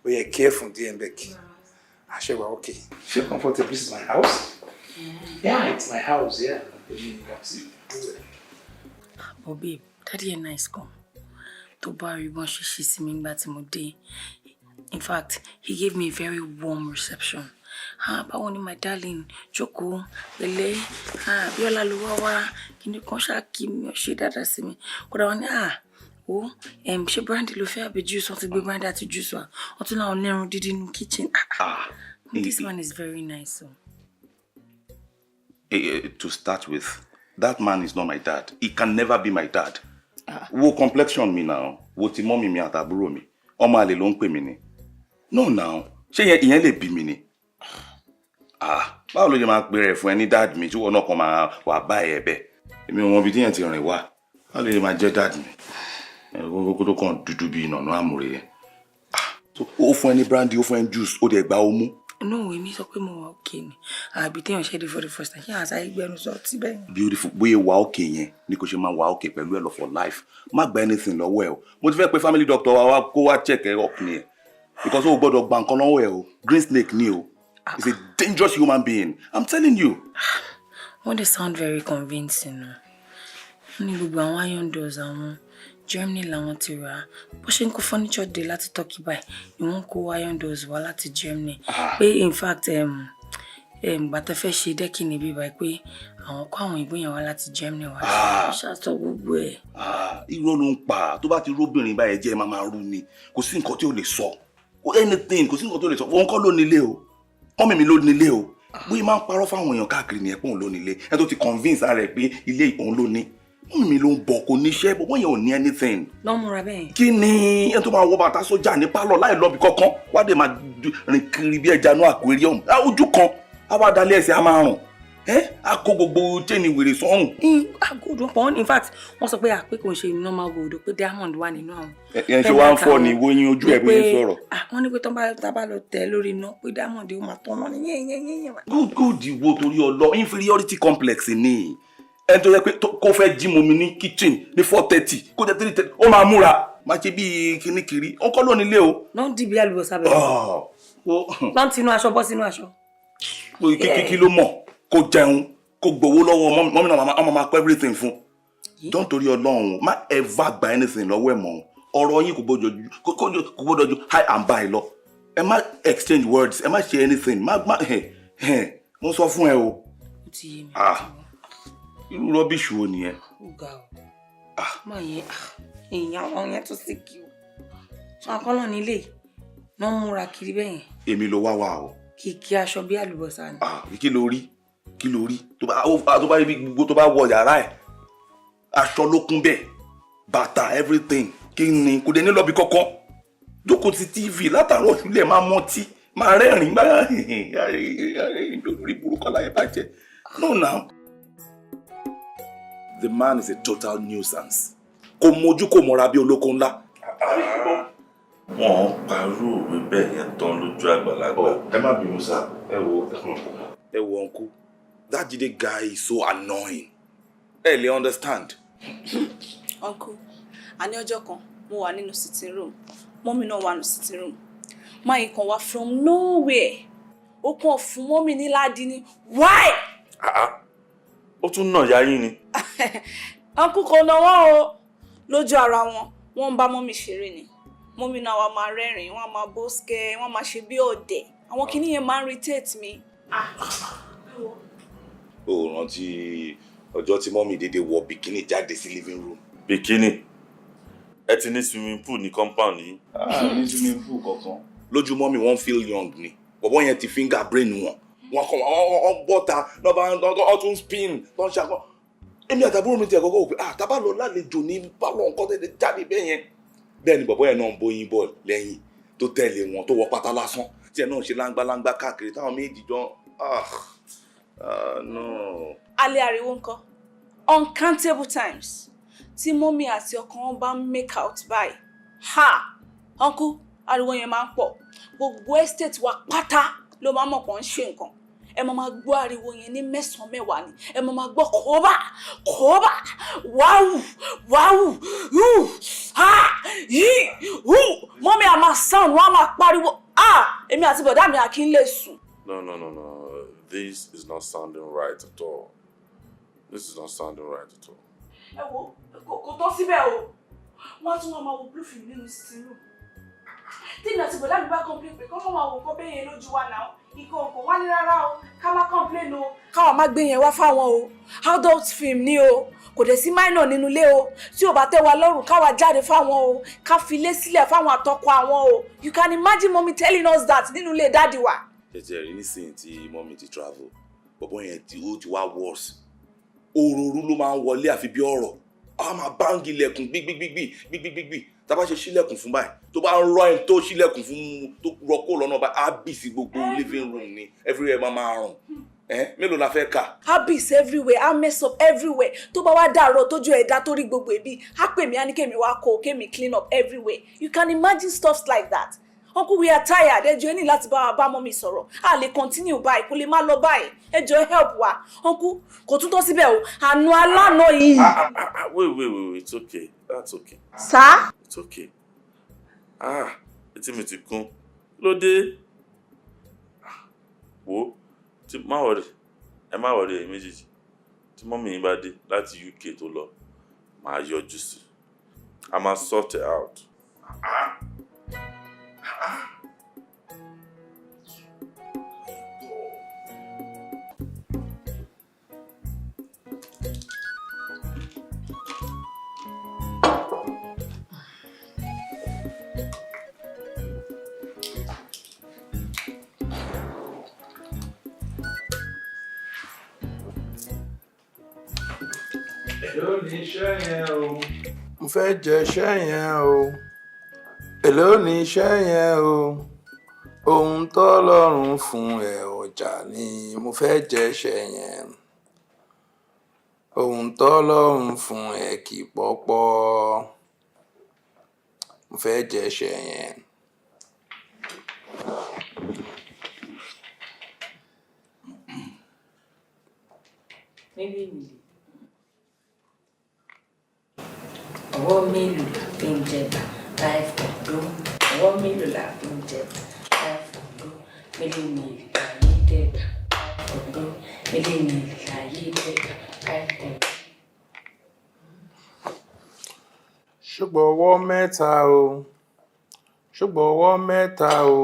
Ó yẹ careful díẹ̀ ń bẹ̀ kí. Ṣé wàá okay? Feel comfortable. This is my house. Yeah, it's my house, yeah. But babe, daddy ẹ̀ nice gan. Tó bá rí bọ́n ṣe ṣe sí mi nígbà tí mo dé. In fact, he gave me a very warm reception. "Ah, báwo ni, my darling? Jókòó, pẹ̀lẹ́. Ah, Bíọ́lá ló wá wá." Kíni kan ṣáà kí mi, ó ṣe dáadáa sí mi. Kódà wọ́n ní, "Ah, wo, ṣé brandy ló fẹ́ àbí juice?" Wọ́n ti gbé brandy àti juice wá. Wọ́n tún láwọn lẹ́run dídí nínú kitchen. Ah, ah. This man is very nice. So. To start with, that man is not my dad. He can never be my dad. Wo complexion mi now, wo ti mummy mi àtàbúrò mi. Ọmọ àlè ló ń pè mí ni. No now, ṣé ìyẹn lè bí mi ni? Ah, báwo ló ṣe máa pè rẹ̀ fún ẹ ní dad mi tí wọn náà kàn máa wà bá ẹ bẹ́ẹ̀? Èmi ò mọ ibi tí yẹn ti rìn wá. Báwo ló ṣe máa jẹ́ dad mi? Ẹ kó tó kàn dúdú bíi ìnànú àmùrè yẹn. Ah, so ó fún ẹ ní brandy, ó fún ẹ ní juice, ó dẹ̀ gba ó mú. No, èmi sọ pé mo wà okay ni. Àbí téèyàn ṣe dé for the first time, ṣé àṣà ìgbẹ́nu sọ tí bẹ́ẹ̀ ni? Beautiful. Bóyá wà okay yẹn ni kò ṣe máa wà okay pẹ̀lú ẹ lọ for life. Má gba anything lọ́wọ́ ẹ o. Mo ti fẹ́ pe family doctor wa wá kó wá check ẹ up ni ẹ, because o gbọ́dọ̀ gba nǹkan lọ́wọ́ ẹ o. Green snake ni o. He's a dangerous human being, I'm telling you. Wọ́n dẹ̀ sound very convincing o. Wọ́n ní gbogbo àwọn iron doors àwọn, Germany làwọn ti rà á. Bó ṣe ń kó furniture dé láti Turkey báyìí ni wọ́n kó iron doors wá láti Germany. Pé in fact, gbàtẹ́ fẹ́ ṣe decking níbí báyìí, pé àwọn kó àwọn ìbò yẹn wá láti Germany wá. Ó ṣàtọ̀ gbogbo ẹ̀. Ah, irọ́ ló ń pa. Tó bá ti róbìnrin báyẹn jẹ́, máa rú ni. Kò sí nǹkan tí ò lè sọ. Anything, kò sí nǹkan tí ò lè sọ. Òun kọ́ ló nílé o, mummy mi ló nílé o. Bóyá máa ń parọ́ fáwọn èèyàn káàkiri nìyẹn pé òun ló nílé. Ẹni tó ti convince ara ẹ̀ pé ilé òun ló ní, mummy mi ló ń bọ̀. Kò níṣẹ́ bọ́ yẹn, ò ní anything. Lọ́ múra bẹ́ẹ̀. Kí ni ẹni tó máa wọ bàtà sójà ní pálọ̀ láì lọ́bi kankan, wá dé máa rìn kiri bí ẹja inú aquarium? Ojú kan á wá dalẹ̀, ẹsẹ̀ á máa rùn ẹ́, á kó gbogbo chain wèrè sọ́rùn. Gold wọn pọ̀. In fact, wọ́n sọ pé àpé kò ń ṣe normal gold, pé diamond wà nínú àwọn. Ẹ ṣe wá ń fọ́ ni wo yín ojú ẹ bóyá ń sọ̀rọ̀. Wọ́n ní pé tó bá tá bá lọ tẹ̀ lórí iná, pé diamond ó máa tọ́nà ní yẹ́nyẹ́nyẹ́nyẹ́. Good, good. Wo, torí ọlọ, inferiority complex ni. Ẹni tó yẹ pé kó fẹ́ jí mu mi ní kitchen ní 4:30, kó jẹ́ 3:30, ó máa múra máa ṣe bíi kíní kiri. Ó kọ́ ló nílé o. Lọ́n dìbí àlùbọ́sà bẹ̀rẹ̀. Lọ́n tinú aṣọ bọ́ sínú aṣọ. Kí ló mọ̀? Kó jẹun, kó gbowó lọ́wọ́ mummy náà, ọmọ máa kọ́ everything fún. Don't, torí Ọlọ́run, má ever gba anything lọ́wọ́ ẹ̀ mọ́. Ọ̀rọ̀ yín kò gbọ́dọ̀ ju hi and bye lọ. Ẹ má exchange words, ẹ má ṣe anything. Má ẹ ẹ mo sọ fún ẹ o. Ó ti yé mi. Ah, irú rubbish wo nìyẹn? Ó ga o. Má yẹn èèyàn, àwọn yẹn tó sì kí o sọ akọ́lọ́ nílé náà múra kiri bẹ́ẹ̀ yẹn. Èmi ló wá wá o. Kìkì aṣọ bí àlùbọ́sà ni. Ah, kí ló rí? Kí ló rí? Tó bá rí bí gbogbo, tó bá wọ yàrá ẹ̀, aṣọ ló kún bẹ́ẹ̀, bàtà, everything. Kí ni? Kò dé ní lọ́bi kọ́kọ́, jókòó ti TV látàárọ̀ ṣúlẹ̀, máa mọtí, máa rẹ́rìn-ín, máa lórí burúkú aláyẹ̀ bàjẹ́. No now, the man is a total nuisance. Kò mójú, kò mọ́ra bí olóko ńlá. Wọ́n ń parú òwe bẹ́ẹ̀ yẹn tán lójú àgbàlagbà. Ẹ má bínú sá. Ẹ wo, ẹ wo uncle, that Jide guy is so annoying, ẹ lè understand. Uncle, àní ọjọ́ kan mo wà nínú sitting room, mummy náà wà nínú sitting room. Máyì kan wá from nowhere, ó kàn fún mummy ní ládìí ní why. Ó tún nà ya yín ni? Uncle, kò náwó o. Lójú ara wọn, wọ́n ń bá mummy ṣeré ni. Mummy náà wà máa rẹ́rìn-ín, wọ́n á máa bó skẹ́, wọ́n máa ṣe bí ọ̀dẹ̀. Àwọn kinní yẹn máa ń irritate mi. O rántí Ọjọ́ tí mummy dédé wọ bikini jáde sí living room. Bikini? Ẹ ti ní swimming pool ní compound yìí? Ah, ní swimming pool kankan. Lójú mummy, wọ́n feel young ni. Bọ̀bọ́ yẹn ti finger brain wọn. Wọ́n kàn wọ́n bọ́ta lọ́ba wọ́n tún spin tó ń ṣakọ́. Èmi àtàbúrò mi ti ẹ̀ kọ́kọ́ wò pé, ah, tábà lọ lálejò ní pálọ̀, nǹkan tẹ̀lé jáde bẹ́ẹ̀ yẹn. Bẹ́ẹ̀ ni bọ̀bọ́ yẹn náà ń bóyin bọ̀ lẹ́yìn tó tẹ̀lé wọn, tó wọ pátá lásán tí ẹ náà ṣe láńgbáláńgbá káàkiri táwọn méjì jọ. Ah, ah, no. Alẹ́ ariwo ńkọ́? Uncountable times tí mummy àti ọkọ wọn bá ń make out báyìí, ha, uncle, ariwo yẹn máa ń pọ̀. Gbogbo estate wa pátá ló máa ń mọ̀ pọ̀ ń ṣe nǹkan. Ẹ máa máa gbọ́ ariwo yẹn ní mẹ́sàn-án mẹ́wàá ni. Ẹ máa máa gbọ́ kóbá kóbá, wáwù wáwù, hù ha yí hù. Mummy á máa sound, wọ́n á máa pariwo. Ah, èmi àti bọ̀dá mi àkí ń lè sùn. No, no, no, no. This is not sounding right at all. This is not sounding right at all. Ẹ wo, kò tán síbẹ̀ o. Wọ́n á tún wọ́n máa wo blue film nínú sitting room. Tí èmi àti bọ̀dá mi bá complain pé kọ́ máa wo nǹkan bẹ́ẹ̀ yẹn lójú wa náà, ìkan òkò wá ní rárá o, ká má complain o, káwọn má gbé yẹn wá fáwọn o, adult film ni o, kò dẹ̀ sí minor nínú ilé o, tí ò bá tẹ́ wa lọ́rùn, káwa jáde fáwọn o, ká fi ilé sílẹ̀ fáwọn àtọkọ àwọn o. You can imagine mommy telling us that nínú ilé daddy wa. Tẹ̀tẹ̀ rí nísìnyí tí mummy ti travel, bọ̀bọ́ yẹn tí ó ti wá worse. Òròrú ló máa ń wọlé àfi bí ọ̀rọ̀. A máa bang ilẹ̀kùn gbígbígbígbì gbígbígbígbì. Tá a bá ṣe ṣílẹ̀kùn fún báyìí, tó bá ń rọ ẹni tó ṣílẹ̀kùn fún, tó rọ kó lọ́nà báyìí, á bì sí gbogbo living room ni. Everywhere máa máa rùn. Ẹ mélòó la fẹ́ kà? Habits everywhere, á mess up everywhere. Tó bá wá dàrọ, tójú ẹ̀dá tó rí gbogbo ẹbí, á pè mí, á ní kémi wá kó kémi clean up everywhere. You can imagine stuff like that. Uncle, we are tired. Ẹ jọ̀ọ́, ẹ ní láti bá wa bá mummy sọ̀rọ̀. A lè continue báyìí, kò lè má lọ báyìí. Ẹ jọ̀ọ́, help wa. Uncle, kò tún tọ́ síbẹ̀ o, àánú alánà yìí. Ah, ah, ah, wait, wait, wait, wait. It's okay. That's okay. Sá. It's okay. Ah, etí mi ti kún. Kí ló dé? Ah, wo, tí má worry, ẹ má worry ẹ̀yin méjèèjì. Tí mummy yín bá dé láti UK tó lọ, màá yọjú sí. A máa sort it out. Ah. Ah. Èló ni iṣẹ́ yẹn o? Mo fẹ́ jẹ iṣẹ́ yẹn o. Èló ni iṣẹ́ yẹn o? Ohun tọ́lọ́run fún ẹ ọjà ni. Mo fẹ́ jẹ iṣẹ́ yẹn. Ohun tọ́lọ́run fún ẹ kì í pọ́pọ́. Mo fẹ́ jẹ iṣẹ́ yẹn. Mélòó mélòó? Ọwọ́ mélòó la fi ń jẹba? Five kóńdó. Ọwọ́ mélòó la fi ń jẹba? Five kóńdó. Mélòó mélòó láyé dẹ́gbà? Five kóńdó. Mélòó mélòó láyé dẹ́gbà? Five kóńdó. Ṣùgbọ́n ọwọ́ mẹ́ta o, ṣùgbọ́n ọwọ́ mẹ́ta o,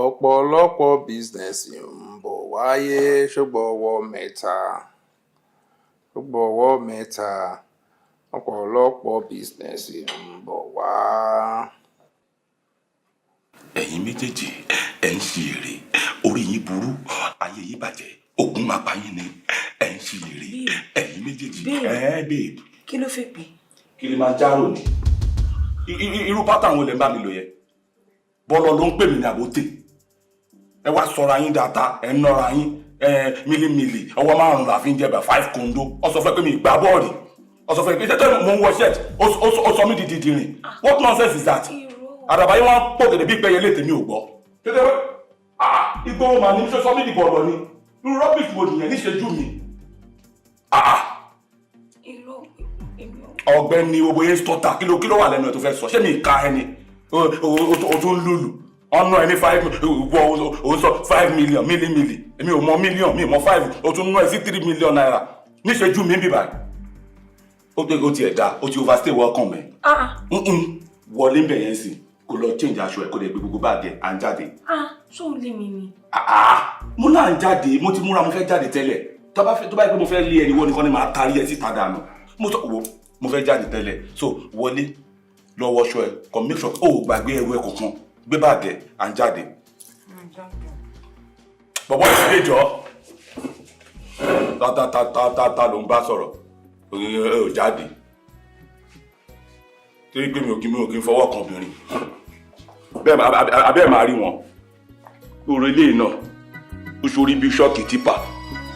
ọ̀pọ̀lọpọ̀ business ń bọ̀ wáyé. Ṣùgbọ́n ọwọ́ mẹ́ta, ṣùgbọ́n ọwọ́ mẹ́ta, ọ̀pọ̀lọpọ̀ business ń bọ̀ wá. Ẹ̀yin méjèèjì, ẹ̀ ń ṣe èrè. Orí yín burú, ayé yín bàjẹ́, ògùn máa pa yín ni. Ẹ̀ ń ṣe èrè, ẹ̀yin méjèèjì. Babe. Ẹ̀ babe. Kí ló fẹ́ pè? Kilimanjaro ni. Irú pátá àwọn olè ń bá mi lò yẹn. Bọ́lọ̀ ló ń pè mí ní àbótè. Ẹ wá sọra yín dáadáa, ẹ ń nọra yín. Ẹ mílímìlì, ọwọ́ márùn-ún la fi ń jẹba, five kondo. Ọ sọ fún ẹ pé mi ì gbá bọ́ọ̀lì. Ọ sọ fún ẹ pé iṣẹ́ tó mò ń wọ shirt, ó sọ mí di dìdìrìn. What nonsense is that? Àdàbà yín wọ́n pò gèdè bí pẹ́yẹ lé tèmi ò gbọ́. Kékeré, ah, ìgboro màá ní ṣe sọ mí di bọ̀lọ̀ ni. Irú rubbish wo nìyẹn níṣẹ́jú mi? Ah, Irọ́, èmi ò. Ọ̀gbẹ́ni, gbogbo yẹn sọta, kí ló wà lẹ́nu ẹ̀ tó fẹ́ sọ? Ṣé mi ka ẹni o tún lùlù ọ̀nà ẹni five wọ o sọ 5 million mílímìlì? Èmi ò mọ million, mi ò mọ five. O tún ná ẹ sí ₦3 million níṣẹ́jú mi bíbá. Ó tó, ó tiẹ̀ dá, ó ti overstay welcome ẹ̀. Ah. Wọlé ń bẹ̀ yẹn sì kó lọ change aṣọ ẹ̀, kó lè gbé gbogbo báàgì ẹ̀, à ń jáde. Ah, ṣó ń lé mi ni? Ah, mo náà ń jáde. Mo ti múra, mo fẹ́ jáde tẹ́lẹ̀. Tó bá fẹ́, tó bá yẹ pé mo fẹ́ lé ẹni wọ́n nìkan ni màá tarí ẹ síta dànù. Mo sọ wo, mo fẹ́ jáde tẹ́lẹ̀. So wọlé, lọ wọṣọ ẹ, kàn make sure o ò gbàgbé ẹrù ẹ kankan. Gbé báàgì ẹ, à ń jáde. Bọ̀bọ̀ ìdílé jọ. Ta ta ta ta ta ta ló ń bá sọ̀rọ̀. Ẹ ò jáde. Torí pé mi ò kí ń fọwọ́ kan obìnrin. Bẹ́ẹ̀ abẹ́ máa rí wọn. Lórí ilé náà, ó ṣorí bí ṣọ́ọ̀kì tipper.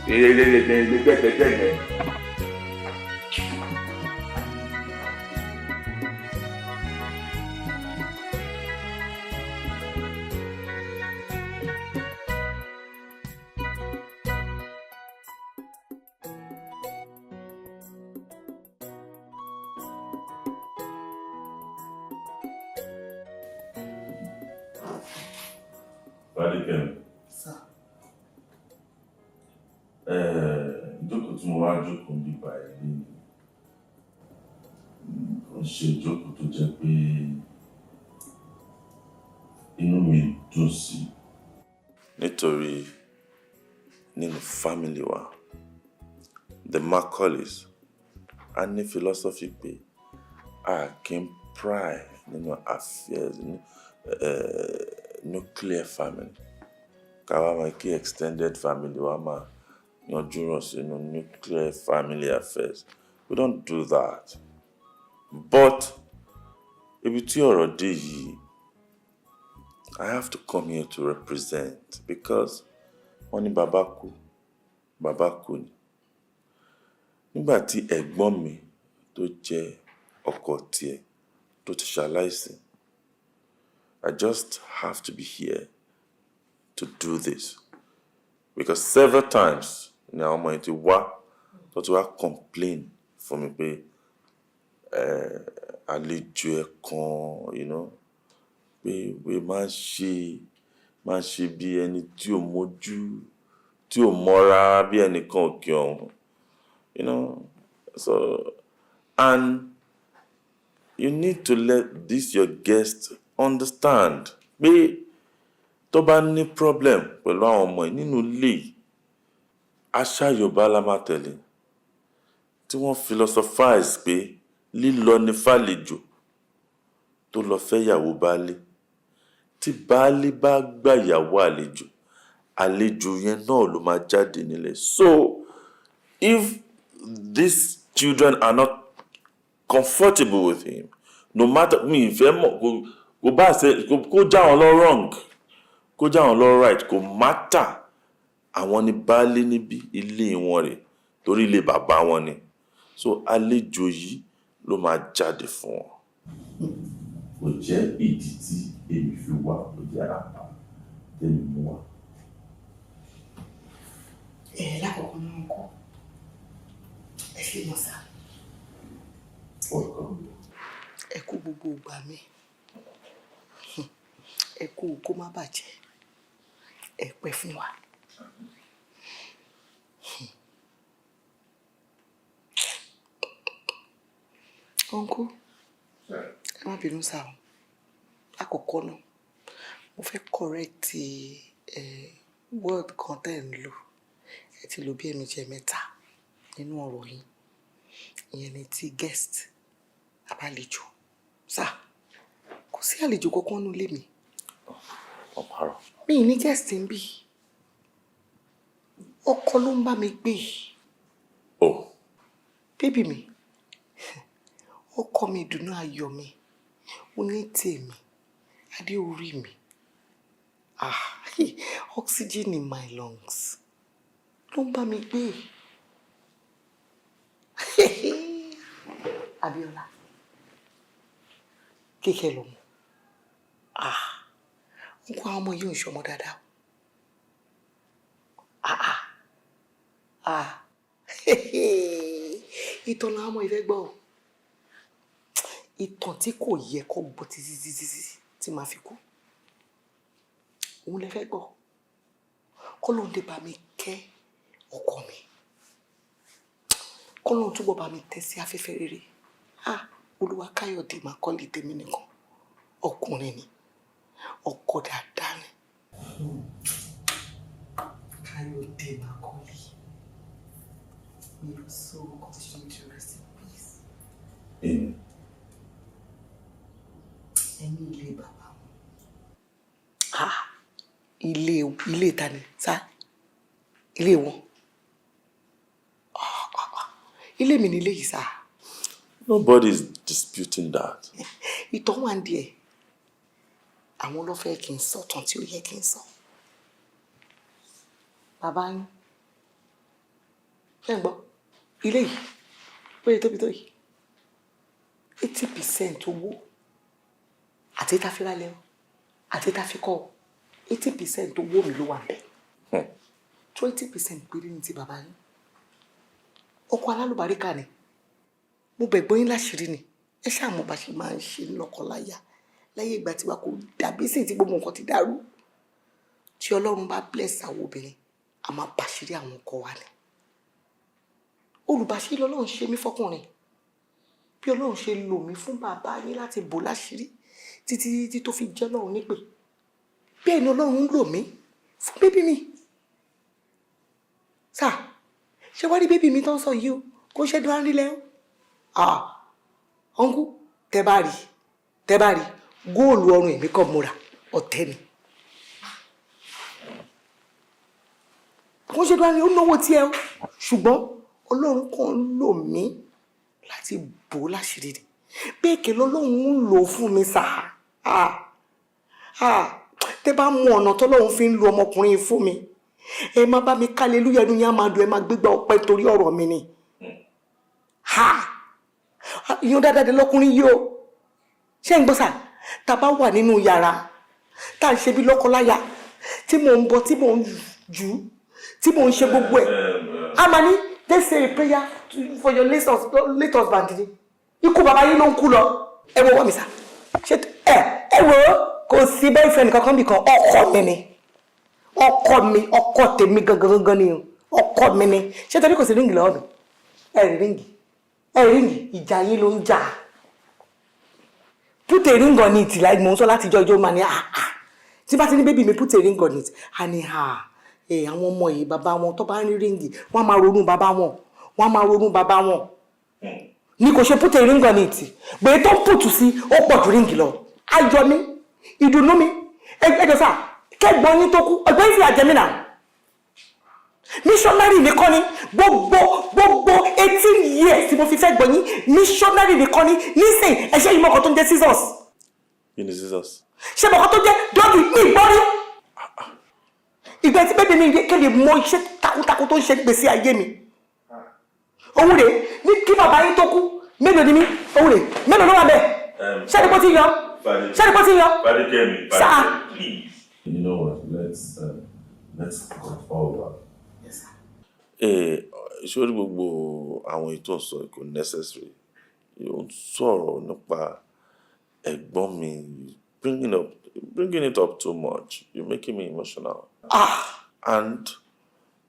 Gbẹ́gbẹ́gbẹ́ yẹn. Fadékẹ́mi. Ìjókòó tí mo wá jókòó ń bíbá ẹ̀ ní kò ń ṣe ìjókòó tó jẹ́ pé inú mi dùn sí, nítorí nínú family wa, the Macaulays, a ní philosophy pé a kì í pry nínú affairs ní nuclear family, ká wá máa kí extended family wa máa yanjú rọ̀ sínú nuclear family affairs. We don't do that. But ibi tí ọ̀rọ̀ dé yìí, I have to come here to represent, because wọ́n ní bàbá kú, bàbá kú ni. Nígbà tí ẹ̀gbọ́n mi tó jẹ́ ọkọ tiẹ̀ tó ti ṣaláìsí, I just have to be here to do this, because several times ni àwọn ọmọ yẹn ti wá, tó ti wá complain fún mi pé àlejò ẹ̀ kan pé máa ń ṣe bí ẹni tí ò mójú, tí ò mọ́ra, bí ẹnìkan òkè ọ̀hún. So, and you need to let this your guest understand pé tó bá ní problem pẹ̀lú àwọn ọmọ yìí nínú ilé yìí, àṣà Yorùbá la máa tẹ̀lé, tí wọ́n philosophize pé lílọ ní fàlejò tó lọ fẹ́yàwó baálé. Tí baálé bá gbàyàwó àlejò, àlejò yẹn náà ló máa jáde nílé. So if these children are not comfortable with him, no matter, mi ìfẹ́ mọ̀, kò bá ṣe kó já wọn lọ wrong, kó já wọn lọ right, kò matter. Àwọn ní baálé níbí, ilé wọn rè, torí ilé bàbá wọn ni. So àlejò yìí ló máa jáde fún wọn. Kò jẹ́ ìdí tí èmi fi wá, kò jẹ́ àbá tèmi mú wá. Ẹ lákọ̀ọ́kọ́ náà kọ́, ẹ ṣe mọ̀ sá. Welcome. Ẹ kú gbogbo ìgbà mi, ẹ kú kó má bàjẹ́, ẹ pẹ́ fún wa. Uncle, ẹ má bínú sá o. Lákọ̀ọ́kọ́ náà, mo fẹ́ correct word kan tẹ́ ń lò. Ẹ ti lò bí ẹ̀ẹ̀mejì, ẹ̀mẹ́ta nínú ọ̀rọ̀ yín. Ìyẹn ni ti guest, àbálejò. Sá, kò sí àlejò kankan nínú ilé mi. Ọ̀parọ̀. Mi ì ní guest ń bí. Ọkọ ló ń bá mi gbé. Oh. Baby mi, ọkọ mi, ìdùnnú ayọ̀ mi, oní tèmi, adé orí mi. Ah, oxygen in my lungs ló ń bá mi gbé. Abíọ́lá, kíkẹ́ lọ́mọ. Ah, n kó àwọn ọmọ yìí ò ń ṣọmọ dáadáa. Ah ah ah, ìtàn làwọn ọmọ yìí fẹ́ gbọ́ o. Ìtàn tí kò yẹ kó gbọ́ títí títí tí màá fi kú. Òun lè fẹ́ gbọ́. Kọ́lọ́hun dé bá mi kẹ́ ọkọ mi. Kọ́lọ́hun túbọ̀ bá mi tẹ́ sí afẹ́fẹ́ rere. Ah, Olúwa Káyọ̀dé Macaulay tèmi nìkan. Ọkùnrin ni. Ọkọ dáadáa ni. Káyọ̀dé Macaulay. May your soul continue to rest in peace. Amen. Ẹni ilé bàbá wọn. Ah, ilé ta ni sá? Ilé wọn. Ah, ah, ah. Ilé mi ni ilé yìí sá. Nobody is disputing that. Ìtàn wà ń díẹ̀. Àwọn ló fẹ́ kí n sọ̀tàn tí ó yẹ kí n sọ. Bàbá yín. Ṣé ń gbọ́? Ilé yìí, bóyá tóbi tó yìí. 80% owó àti tá a fi rálẹ̀ o, àti tá a fi kọ́ o, 80% owó mi ló wà ńbẹ̀. 20% péré ní ti bàbá yín. Ọkọ alálùbáríkà ni. Mo bẹ̀ gbọ́n yín láṣìírí ni. Ẹ ṣáà mọ̀ bá ṣe máa ń ṣe lọ́kọláya láyé ìgbà tí wa kò dàbí sí tí gbogbo nǹkan ti dàrú. Tí Ọlọ́run bá bless àwọn obìnrin, a máa bàṣírí àwọn ọkọ wa ni. Olùbàṣírí lọ́lọ́run ṣe mí fọ́kùnrin. Bí Ọlọ́run ṣe lò mí fún bàbá yín láti bò láṣìírí títí títí tó fi jẹ́ Ọlọ́run nípè. Bẹ́ẹ̀ ni Ọlọ́run ń lò mí fún baby mi. Sà, ṣé wá rí baby mi tó ń sọ yìí o? Kò ṣe dúró rí lẹ́ o. Ah, uncle, tẹ́ bá rí, tẹ́ bá rí, góòlù ọrùn èmi kọ́ mo rà, ọ̀tẹ̀ ni. Kò ṣe dúró rí, ó náwó tiẹ̀ o. Ṣùgbọ́n Ọlọ́run kàn ń lò mí láti bò ó láṣìírí ni. Bẹ́ẹ̀ kẹ́ lọ́lọ́run ń lò fún mi sà. Ah, ah, tẹ́ bá mú ọ̀nà tọ́lọ́run fi ń lo ọmọkùnrin yìí fún mi, ẹ má bá mi kálelúyà, inú yín á máa dùn, ẹ má gbégbá ọpẹ́ torí ọ̀rọ̀ mi ni. Ha! Ìyẹn dáadáa dé lọ́kùnrin yìí o. Ṣé ń gbọ́ sà? Tá a bá wà nínú yàrá, tá à ń ṣe bí lọ́kọláya, tí mò ń bọ, tí mò ń jù, tí mò ń ṣe gbogbo ẹ̀. A máa ní, "Let's say a prayer for your late husband" ni. Ikú bàbá yín ló ń kú lọ. Ẹ wo wọ́n mi sà. Ṣé ẹ wo kò sí boyfriend kankan bí kan, ọkọ mi ni. Ọkọ mi, ọkọ tèmi gangan gangan ni o. Ọkọ mi ni. Ṣé torí kò sí ring lọ́wọ́ mi? Ẹ rí ring. Ẹ rí ring, ìjà yín ló ń jà. Put a ring on it, like mò ń sọ láti ijọ́ ijó máa ní ah ah. Tí bá ti ní baby mi put a ring on it, a ní ah ẹ àwọn ọmọ yìí bàbá wọn tó bá ń rí ring, wọ́n á máa ronú bàbá wọn. Wọ́n á máa ronú bàbá wọn. Ní kò ṣe put a ring on it. Gbèyí tó ń pùtù sí, ó pọ̀ ju ring lọ. Ayọ̀ mi, ìdùnnú mi, ẹ jọ sà, kẹ́gbọ́n yín tó kú, ẹ̀gbọ́n yín fi àjẹ mí náà. Missionary nìkan ni gbogbo 18 years tí mo fi fẹ́ gbọ́n yín, missionary nìkan ni. Nísìn, ẹ̀ṣẹ́ yìí mọ̀kàn tó ń jẹ́ scissors? Kí ni scissors? Ṣé mọ̀kàn tó jẹ́ doggy ní ìgbọ́rí? Ìgbà tí bẹ́ẹ̀ mi kéde mọ iṣẹ́ takuntakun tó ń ṣe gbèsè ayé mi. Òun rèé ní kí bàbá yín tó kú, mélòó ni mí? Òun rèé, mélòó ló wà bẹ́ẹ̀? Ṣé ni bó ti yọ? Ṣé ni bó ti yọ? Fadékẹ́mi, Sir. please. You know what? Let's cut all that. Eh, sórí gbogbo àwọn ètò ìsọ kò necessary. Ó ń sọ̀rọ̀ nípa ẹ̀gbọ́n mi, bringing it up too much. You're making me emotional. Ah. And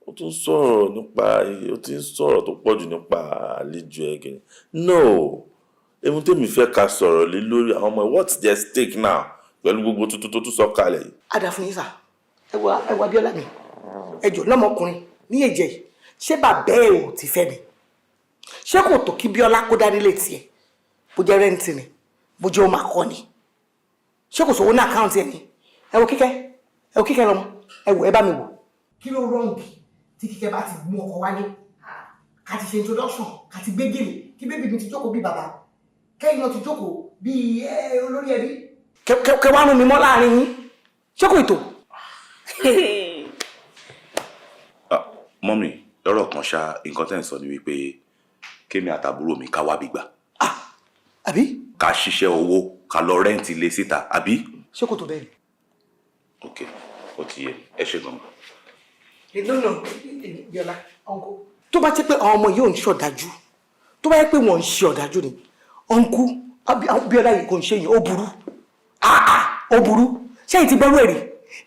ó tún sọ̀rọ̀ nípa, ó ti ń sọ̀rọ̀ tó pọ̀jù nípa àlejò ẹ̀. No, ohun tèmi fẹ́ ká sọ̀rọ̀ lé lórí àwọn ọmọ, what's their stake now pẹ̀lú gbogbo tuntun tó tún sọ kalẹ̀ yìí? Ada fún yín sà. Ẹ wọ Abíọ́lá mi. Ẹ jọ lọ́mọkùnrin ní èjẹ yìí. Ṣé bàbá ẹ ò ti fẹ́ mi? Ṣé kò tó kí Bíọ́lá kó dárí létí ẹ̀? Bó jẹ́ rent ni, bó jẹ́ ó máa kọ́ ni. Ṣé kò sówó ní account ẹ̀ ni? Ẹ wo Kíkẹ́, ẹ wo Kíkẹ́ lọ́mọ, ẹ wò, ẹ bá mi wò. Kí ló wrong tí Kíkẹ́ bá ti mú ọkọ wálé? Ká ti ṣe introduction, ká ti gbé gèlè, kí baby mi ti jókòó bí bàbá. Kẹ́yìn náà ti jókòó bí olórí ẹbí. Kẹ wá rún mi mọ́ láàrin yín. Ṣé kò tó? Ah, mummy, lọ́rọ̀ kan ṣá, nǹkan tẹ́ ń sọ ni wípé kémi àtàbúrò mi ká wábi gbà. Àbí? Ká ṣiṣẹ́ owó, ká lọ rent ilé síta, àbí? Ṣé kò tó bẹ́ẹ̀ ni? Ok, ó ti yé, ẹ ṣe gan. No, no, Bíọ́lá, uncle. Tó bá jẹ́ pé àwọn ọmọ yìí ò ń ṣọ̀dájú, tó bá yẹ pé wọ́n ń ṣe ọ̀dájú ni, uncle, Bíọ́lá yìí kò ń ṣe yìí, ó burú. Ah ah, ó burú. Ṣé èyí ti gbọ́rú ẹ̀rí?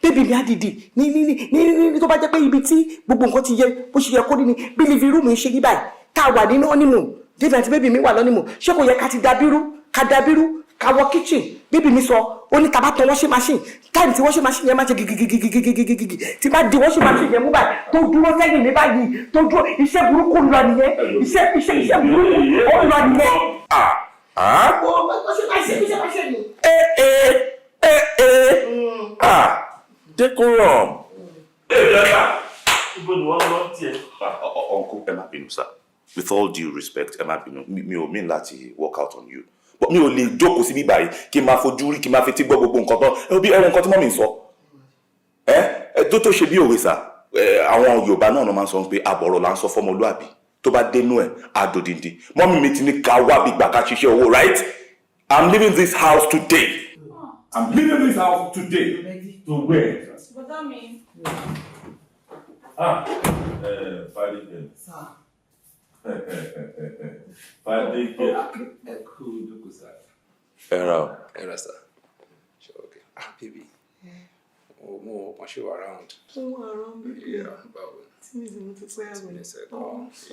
Baby mi á dìdì ní tó bá jẹ́ pé ibi tí gbogbo nǹkan ti yẹ bó ṣe yẹ kó rí ni bí living room ń ṣe ní báyìí, tá a wà nínú honeymoon, David àti baby mi wà l'honeymoon, ṣé kò yẹ ká ti dabírú, ká dabírú, Ká wọ kitchen, baby mi sọ, ó ní tá bá tan washing machine, time tí washing machine yẹn máa ṣe gigigigigigigigi, tí bá di washing machine yẹn mú báyìí, tó dúró sẹ́yìn mi báyìí, tó dúró, iṣẹ́ burúkú lọ nìyẹn, iṣẹ́ iṣẹ́ iṣẹ́ burúkú ó lọ nìyẹn. Ah! Washing machine, iṣẹ́ machine ni. Eh eh eh eh. Ah! Decorum. Ibo ni wọ́n lọ tiẹ̀? Uncle, ẹ má bínú sir. With all due respect, ẹ má bínú. Mi ò mean láti work out on you. But mi ò lè jókòó síbí báyìí kí n máa fojú rí, kí n máa fetí gbọ́ gbogbo nǹkan tán. Ẹ bí ẹwọn nǹkan tí mummy ń sọ. Ẹ ẹ tó tó ṣe bí òwe sà. Ẹ àwọn Yorùbá náà ló máa ń sọ pé àbọ̀rọ̀ là ń sọ fọ́mọlúàbí. Tó bá dénú ẹ̀, á dòdìndín. Mummy mi ti ní ká wá bí gbà ká ṣiṣẹ́ owó, right? I'm leaving this house today. I'm leaving this house today. To where? Bọ́dá mi. Ah, Fadékẹ́. Fadékẹ́. Ẹ kú jókòó sá. Ẹ ra o. Ẹ ra sá. Ṣé okay? Ah, baby. Mo kàn ṣe wà round. Ó wà round, baby. Yeah, báwo ni? Tí mi sì mo ti pẹ́ àmì. Tí mi ṣe kọ́.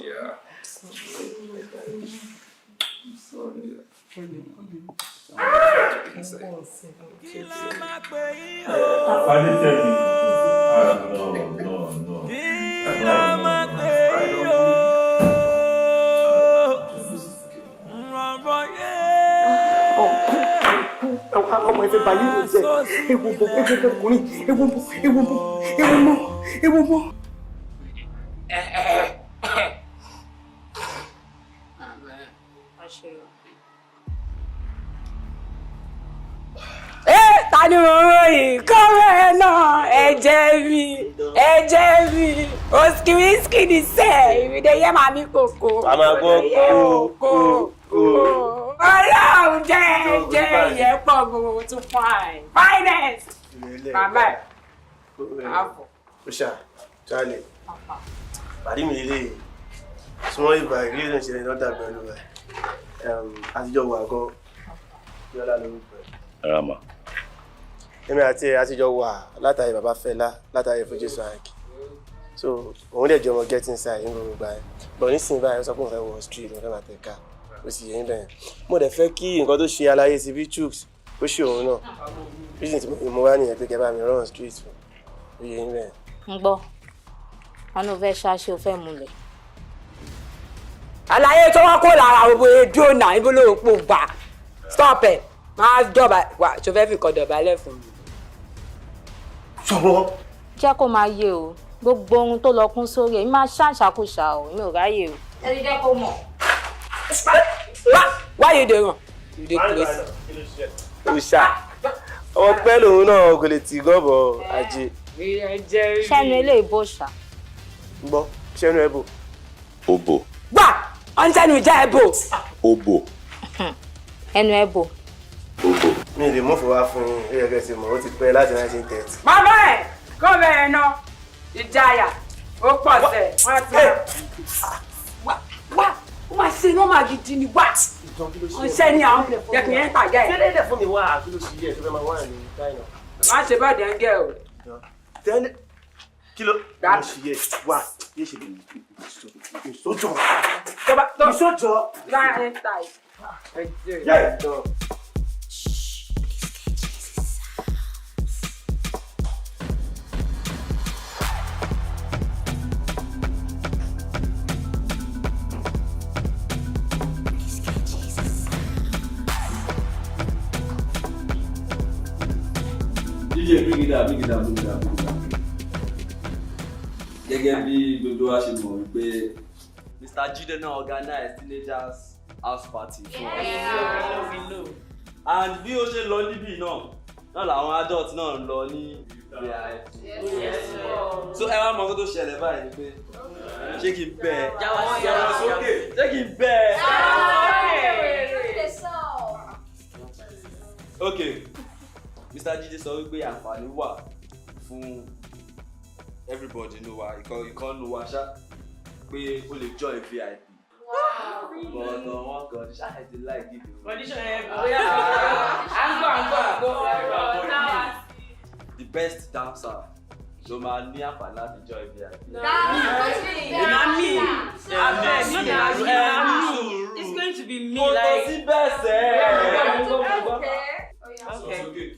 Yeah. I'm sorry. Kí la máa pè yín o? Fadékẹ́ mi. Ah, no, no, no. Kí la máa pè yín o? Rọ̀rọ̀ yé. Ọmọ ìfẹ́ báyìí ló jẹ́ ewu bọ̀, ewu bọ̀ ọkùnrin, ewu bọ̀, ewu bọ̀, ewu mọ́, ewu mọ́. Ẹ ta ni mo ròyìn kọ́rẹ́ náà? Ẹ̀jẹ̀ mi, ẹ̀jẹ̀ mi, òsìkìwìsìkì ní sẹ́ ìrìndè yẹ́ màmí kòkó. A máa gbọ́ kó kó kó. Ọlọ́run jẹ́ jẹ́ ìyẹn pọ̀ gbogbo tún fine finance. Màmá ẹ̀ káàbọ̀. Ó ṣá, Charlie. Pàdé mi lélẹ̀ súnmọ́ ìgbà ìrírí ló ń ṣẹlẹ̀ lọ́dà pẹ̀lú ẹ̀. Àtijọ́ wà gan. Bíọ́lá lórúkọ ẹ̀. Rama. Èmi àti ẹ̀ àtijọ́ wà látàrí bàbá Fẹlá, látàrí Fuji Swank. So òun dẹ̀ jẹ́ ọmọ get inside ní gbogbo ìgbà yẹn. But nísìnyí báyìí ó sọ pé òun fẹ́ wọ street, òun fẹ́ máa tẹ̀ ká. Ó sì yẹ ń bẹ̀rẹ̀. Mo dẹ̀ fẹ́ kí nǹkan tó ṣe aláyé ti bí Chuks ó ṣe òun náà. Reason tí mo wá nìyẹn pé kẹ́ bá mi run street fún. Ó yẹ ń bẹ̀rẹ̀. Ń gbọ́, wọn ló fẹ́ ṣáṣe, ó fẹ́ múlẹ̀. Àlàyé tó wọ́n kó lára gbogbo èdè ọ̀nà ibo ló pò gbà. Stop ẹ̀, máa dọ̀bà wà tó fẹ́ fi kọ́ dọ̀bálẹ̀ fún mi. Sọ̀rọ̀. Jẹ́ kó máa yé o, gbogbo ohun tó lọ kún sórí ẹ̀, máa ṣàṣàkóṣà o, mi ò ráyè o. Ẹ ti jẹ́ kó mọ̀. Why you dey run? You dey craze. Ó ṣá, ọmọ pẹ́ lòun náà kò lè tì gọ́bọ̀ ajé. Ṣẹ́nu eléyìí bò ṣá. Gbọ́, ṣẹ́nu ẹ̀ bò. Ó bò. Gbà, ọ̀n sẹ́nu ìjà ẹ̀ bò. Ó bò. Ẹnu ẹ̀ bò. Ó bò. Mi ò lè mú fòwá fún yín, ó yẹ kẹ́ ti mọ̀, ó ti pẹ́ láti 1930. Màmá ẹ̀ kó bẹ̀rẹ̀ náà, ìjayà, ó pọ̀ sẹ̀, wọ́n ti wá. Wá, ó máa ṣe nọ́mà gidi ni wá. Ọ̀ṣẹ́ ni àwọn jẹ́ kí n yẹn tàgẹ́ ẹ̀. Tẹ́lẹ̀ fún mi wá, kí ló ṣe yẹ tó fẹ́ máa wá ní China. Má ṣe bá dẹ́ngẹ́ o. Tẹ́lẹ̀ kí ló ṣe yẹ wá yé ṣe ìsójọ́. Ìsójọ́. Láàrin ta Yẹ́ ìjọ. DJ, bring it down, bring it down, bring it down, bring it down. Gẹ́gẹ́ bí gbogbo wa ṣe mọ̀ wípé Mr. Jide náà organize teenagers house party fún wa. And bí ó ṣe lọ níbí náà, náà làwọn adult náà ń lọ ní VIP. So ẹ wá mọ nǹkan tó ṣẹlẹ̀ báyìí ni pé ṣé kí n bẹ́ ẹ? Ṣé kí n bẹ́ ẹ? Okay. Mr. Jide sọ wípé àǹfààní wà fún everybody nínú wa, ìkan nínú wa ṣá pé ó lè join VIP. But on one condition, I dey like it. Condition ẹ̀ bóyá à ń gbọ́ à ń gbọ́ à ń gbọ́. The best dancer Ló máa ní àǹfààní láti join VIP. Na me. Abeg, no dey ask me, na me. It's going to be me Kò tó like. sí bẹ́ẹ̀ sẹ́. Okay.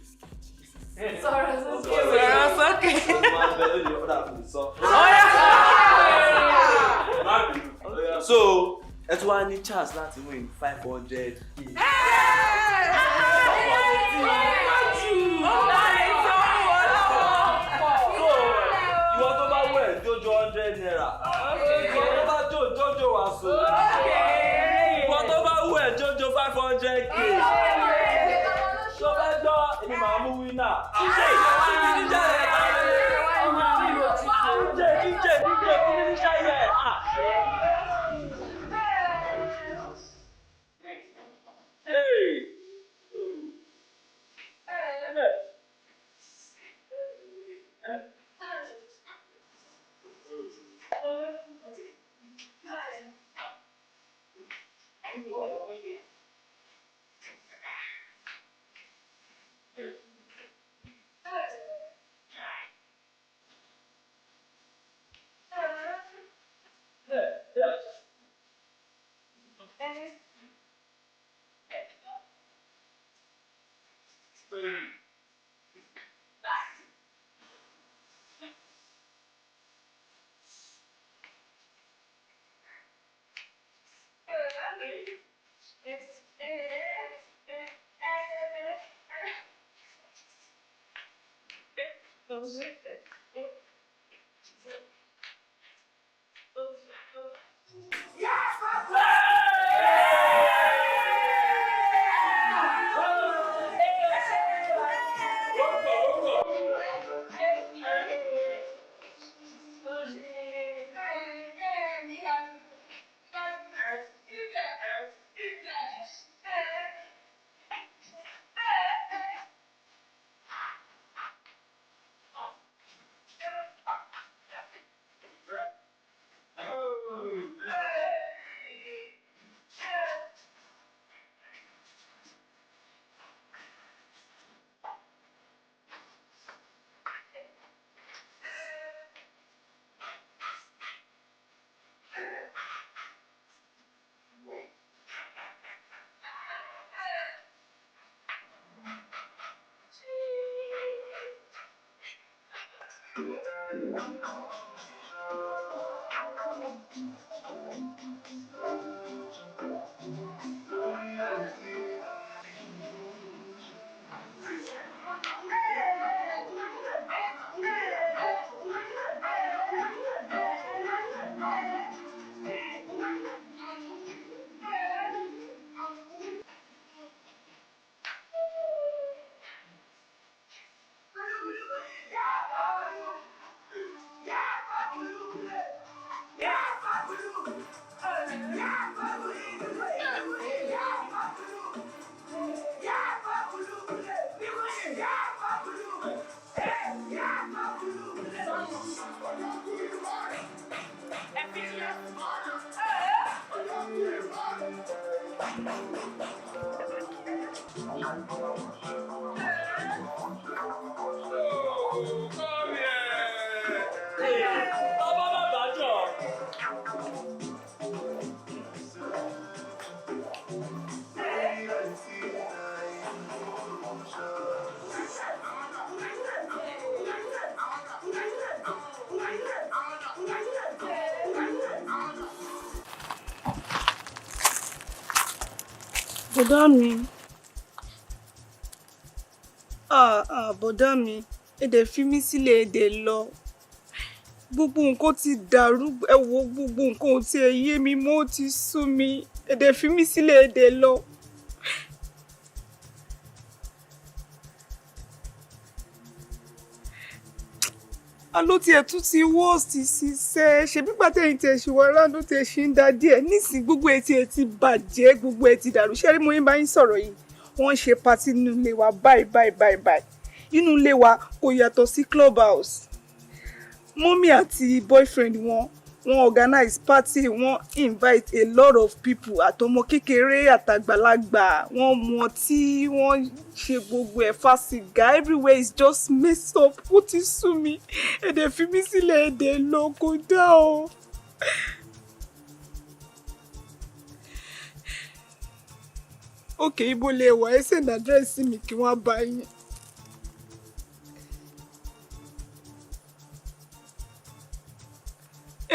Sọ̀rọ̀ sókè. Sọ̀rọ̀ sókè. Sọ. So ẹ tún wá ní chance láti win 500K. So ìwọ tó bá wẹ̀ jójó ₦100. Ìwọ tó bá jó jójó wàsó. Ìwọ tó bá wẹ̀ jójó 500K. Tó bá gbọ́ èmi màá mú wínà. DJ DJ DJ DJ DJ fún mi níṣẹ́ yẹn. Hey. Bàbá bàbá jọ. Bọ̀dá mi. Ah, ah, bọ̀dá mi, ẹ dẹ̀ fi mí sílẹ̀, ẹ dẹ̀ lọ. Gbogbo nǹkan ti dàrú, ẹ wo gbogbo nǹkan ò tiẹ̀ yé mi mọ́, ó ti sú mi. Ẹ dẹ̀ fi mí sílẹ̀, ẹ dẹ̀ lọ. Alo tiẹ̀ tún ti worst ṣiṣẹ́, ṣebí gbàtẹ́yìn tiẹ̀ ṣì wà round ó tiẹ̀ ṣì ń da díẹ̀, nísìnyí gbogbo ẹ̀ tiẹ̀ ti bàjẹ́, gbogbo ẹ̀ ti dàrú. Ṣé rí mo yín bá yín sọ̀rọ̀ yìí? Wọ́n ń ṣe party nínú ilé wa báyìí báyìí báyìí báyìí. Inú ilé wa kò yàtọ̀ sí club house. Mummy àti boyfriend wọn, Wọ́n organize party, wọ́n invite a lot of people, àtọmọ kékeré àtàgbàlagbà. Wọ́n mu ọtí, wọ́n ṣe gbogbo ẹ̀, fa sìgá. Everywhere is just messed up. Ó ti sú mi. Ẹ dẹ̀ fi mí sílẹ̀, ẹ dẹ̀ lọ, kò dá o. Okay, ibo lẹ wà? Ẹ send address sí mi kí wọ́n bá yín.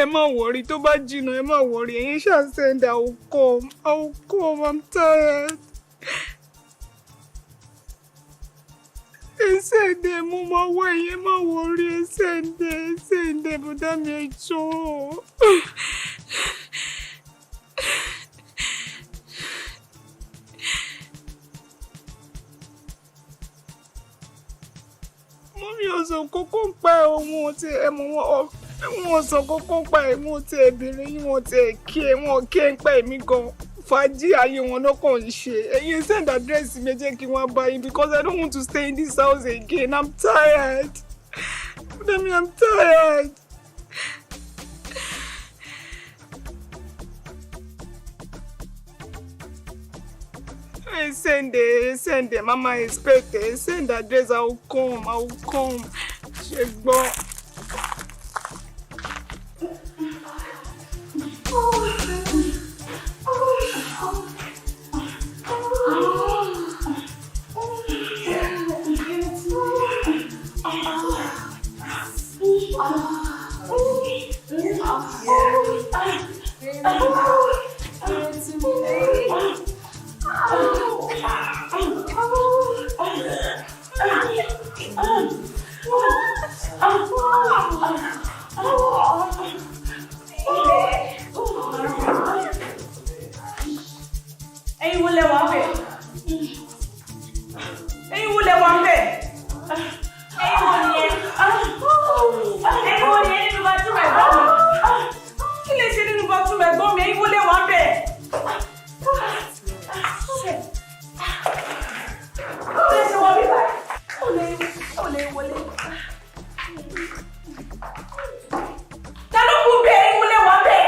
Ẹ má worry, tó bá jìnnà, ẹ má worry. Ẹ̀yin ṣáà send, I will come, I will come. I'm tired. Ẹ send ẹ, mo máa wá ẹ̀yin, ẹ má worry. Ẹ send ẹ, ẹ send ẹ, bọ̀dá mi, ẹ jọ̀ọ́. Mummy ò sọ kókó ń pa ẹ̀, wọn ti ẹ̀ mọ̀ wọn, wọn sọ kókó ń pa ẹ̀, wọn ti ẹ̀ bèrè yín, wọn ti ẹ̀ kí ẹ̀, wọn kí ẹ̀ ń pa ẹ̀mí gan. Fàájì ayé wọn náà kàn ń ṣe. Ẹ̀yin send address mi, jẹ́ kí wọ́n bá yín, because I don't want to stay in this house again. I'm tired. Mummy, I'm tired. Ẹ send ẹ, send ẹ, mama expect ẹ, send address, I will come, I will come. Ṣé gbọ́? Ẹ̀yin wo lẹ wà ń bẹ̀? Ẹ̀yin wo lẹ wà ń bẹ̀? Ẹ̀yin wo ni ẹ? Ẹ̀yin wo ni ẹ nínú bathroom ẹ̀gbọ́n mi? Kí lè ṣe nínú bathroom ẹ̀gbọ́n mi? Ẹ̀yin wo lẹ wà ń bẹ̀? Ó lè ṣe wọ bíbá. Ó lè wọlé. Ta ló kú bẹ́ẹ̀? Ẹ̀yin wo lẹ wà ń bẹ̀?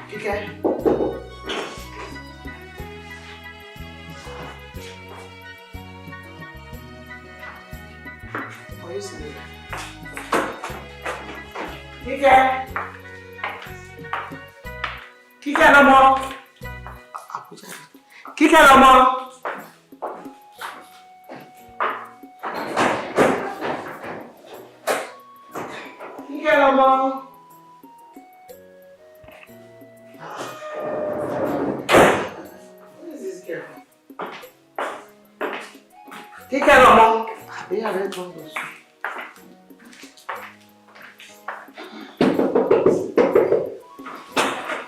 Kíkẹ́. Are you sleeping? Kíkẹ́. Kíkẹ́ lọ́mọ. Kíkẹ́ lọ́mọ. Kíkẹ́ lọ́mọ. Who is this girl? Kíkẹ́ lọ́mọ. Àbí ààrẹ tó ń lọ sùn.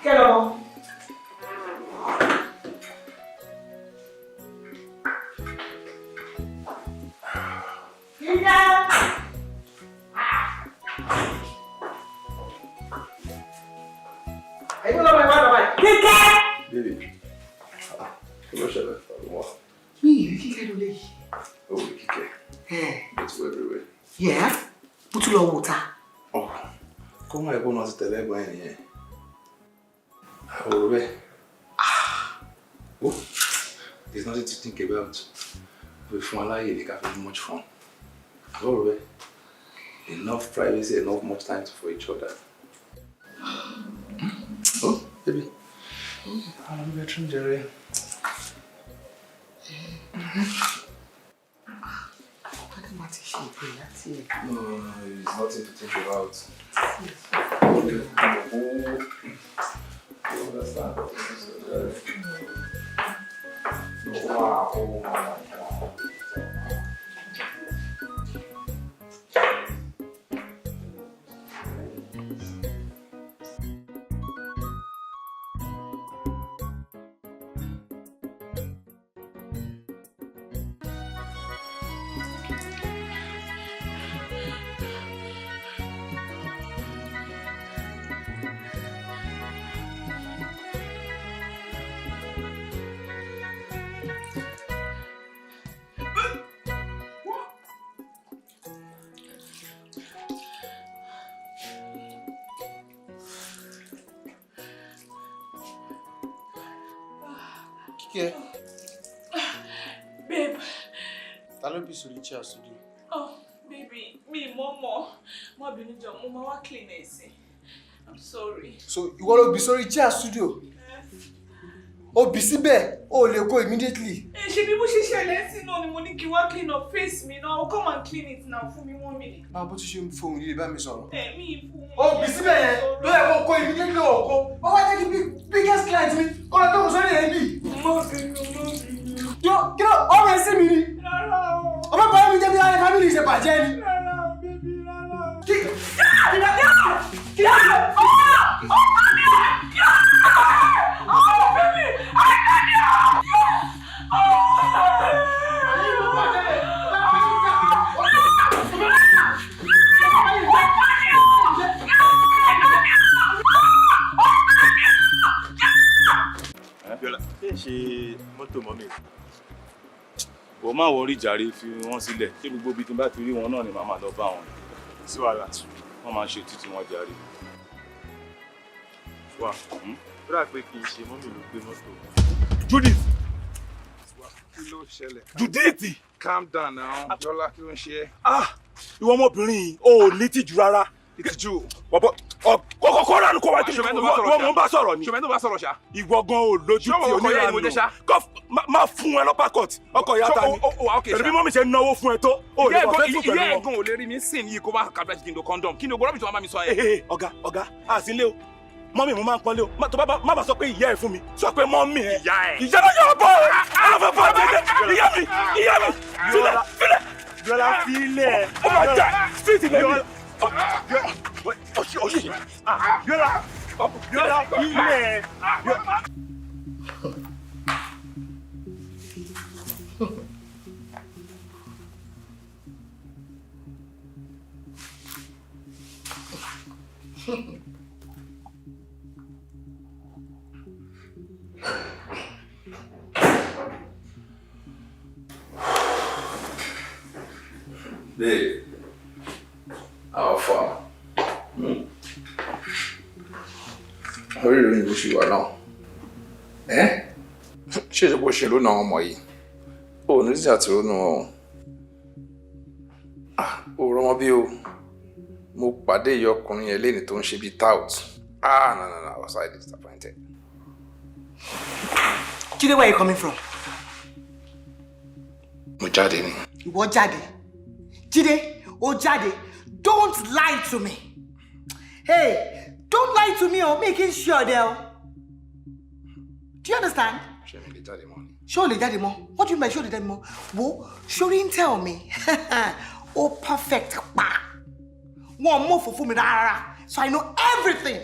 Kíkẹ́ lọ́mọ. Kíkẹ́. Ẹ̀yin lọ́mọ ẹ̀ wá lọ́mọ ẹ̀. Kíkẹ́. Baby, kí ló ṣẹlẹ̀? Wá. Mi ì rí Kíkẹ́ lólè yìí. Oh, Kíkẹ́. It's everywhere. Yeah, mo tún lọ wò ta. Kó má ẹ̀kọ́ náà ti tẹ̀lé ẹ̀gbọ́n ẹ̀ nìyẹn. Àwòrán bẹ́ẹ̀. Oh, there's nothing to think about. We fún aláyè ní ká fi much fun. Àwòrán bẹ́ẹ̀. Enough privacy, enough much time for each other. Oh, baby. I'm bedroom, Jerry. No, no, no, it's nothing to think about. You understand? Wow. Kíkẹ́. Babe. Ta ló bí sórí chair studio? Oh, baby, mi mọ̀ mọ̀. Má bínú jọ̀ọ́, mo máa wá clean ẹ̀ sí. I'm sorry. So ìwọ ló bí sórí chair studio? O bí síbẹ̀, o lè kó immediately. Ẹ ṣe bí bó ṣe ṣẹlẹ̀ sí náà ni mo ní kí wá clean up face mi náà. Come and clean it now fún mi 1 minute. Máa bó tún ṣe ń fohùn líle bá mi sọ̀rọ̀. Ẹ mi fún. O bí síbẹ̀ yẹn, ló yẹ kó kó immediately o kó. Wọ́n wá jẹ́ kí biggest client mi kó lọ jókòó sórí ẹ̀ bí. Má bínú, má bínú. Kí ló ọ̀rọ̀ ẹ sí mi ni? Rárá o. Ọmọ bàbá mi jẹ́ bí ara family ṣe bàjẹ́ ni. Rárá o, baby, rárá o. Kí Kí Ṣé mọ́tò mọ́mì? Wọ́n máa wọrí jàre, fi wọ́n sílẹ̀. Ṣé gbogbo ibi tí n bá ti rí wọn náà ni màá máa lọ bá wọn? Sí wàhálà. Wọ́n máa ń ṣe títí wọn jàre. Wà, ó dà pé kì í ṣe mọ́mì ló gbé mọ́tò. Judith! Kí ló ṣẹlẹ̀? Judith! Calm down now. Jọlá, kí ló ń ṣe ẹ́? Ah! Ìwọ ọmọbìnrin yìí, o ò ní tìjú rárá. Ìtìjú. Bọ̀bọ̀ kọ́kọ́ ránù kó wá tó ìwọ mò ń bá sọ̀rọ̀ ni. Ṣọmọ ẹni tó bá sọ̀rọ̀ ṣá. Ìwọ gan ò lójú tí onírànú. Kọ́ máa fún ẹ lọ́pàá court ọkọ̀ ìyá ta ni. Pẹ̀lú bí mọ́mí ṣe náwó fún ẹ tó, o lè wà fẹ́ tún pẹ̀lú Ìyá wọn. ẹ̀gbọ́n ò lè rí mi sìn yìí kó má kàbíyà kí n lo condom. Kí ni ogbó rọ́bì tó máa bá mi sọ yẹn? Ọ̀gá ọ̀gá àsìnlé o. Mọ́mí mo máa ń pọ́nlé o. Má bá sọ pé ìyá ẹ̀ fún mi, sọ pé mọ́mí ẹ̀. Ìyá ẹ̀. Ìyá náà yọ̀ bọ̀ ọ́. Ọlọ́fẹ́ bọ̀ jẹ́jẹ́. Ìyá mi, ìyá mi, filẹ̀, filẹ̀. Bíọ́lá filẹ̀. Ó máa jà street lẹ́mi. Ọ̀ṣì. Bíọ́lá Bíọ́lá filẹ̀. Babe, how far? Orí ìròyìn bó ṣe wà náà. Ẹ́ ṣé ìṣe bó ṣe lónà àwọn ọmọ yìí? O ò ní sí àti ronú wọn o. O rọmọ bí o. Mo pàdé ìyá ọkùnrin yẹn léni tó ń ṣe bíi tout. Ah, no, no, no, I was highly disappointed. Jídé, where are you coming from? Mo jáde ni. Ìwọ jáde. Jídé, o jáde. Don't lie to me. Hey, don't lie to me o, mi kì í ṣe ọ̀dẹ̀ o. Do you understand? Ṣé mi lè jáde mọ́ ni? Ṣé o lè jáde mọ́? What do you mean by ṣé o lè jáde mọ́? Wo, ṣorí ń tell me. O perfect pa. Wọ́n mú òfò fún mi rárá. So I know everything.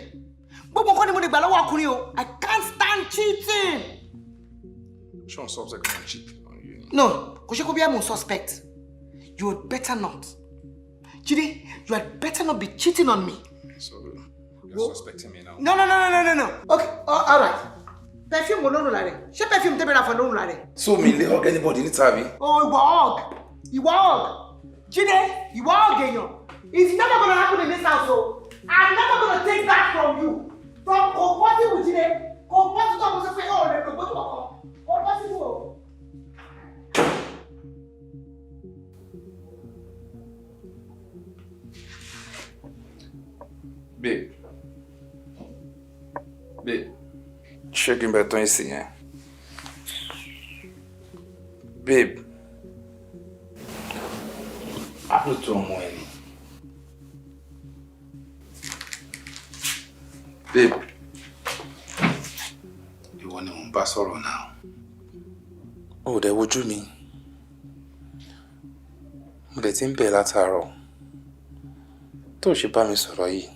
Gbogbo nǹkan ni mo lè gbà lọ́wọ́ ọkùnrin o. I can't stand cheating. Ṣé òun suspect kan cheat on you ni? No, kò ṣe kó bí I'm suspect. You had better not. Jide, you had better not be cheating on me. So, you're suspecting me now? No, no, no, no, no, no. Okay, all right. Perfume wo ló ń rùn lára ẹ̀? Ṣé perfume tẹ́mi ra fún ló ń rùn lára ẹ̀? So mi lè hug anybody níta bí? Oh, ìwọ hug. Ìwọ hug. Jídé, ìwọ ọ̀gẹ̀yàn. It's never gonna happen in this house o. I'm never gonna take that from you. From kò possible, Jídé. Kò possible tó mo sọ pé ó lè lò gbójú kankan. Kò possible o. Babe. Babe. Ṣé kí n bẹ tán ìsìn yẹn? Babe. Àlóòótọ́ ọmọ ẹ ni. Babe. Ìwọ ni mò ń bá sọ̀rọ̀ náà. Ó dẹ̀ wojú mi. Mo dẹ̀ ti ń bẹ̀ látàárọ̀. Tó o ṣe bá mi sọ̀rọ̀ yìí,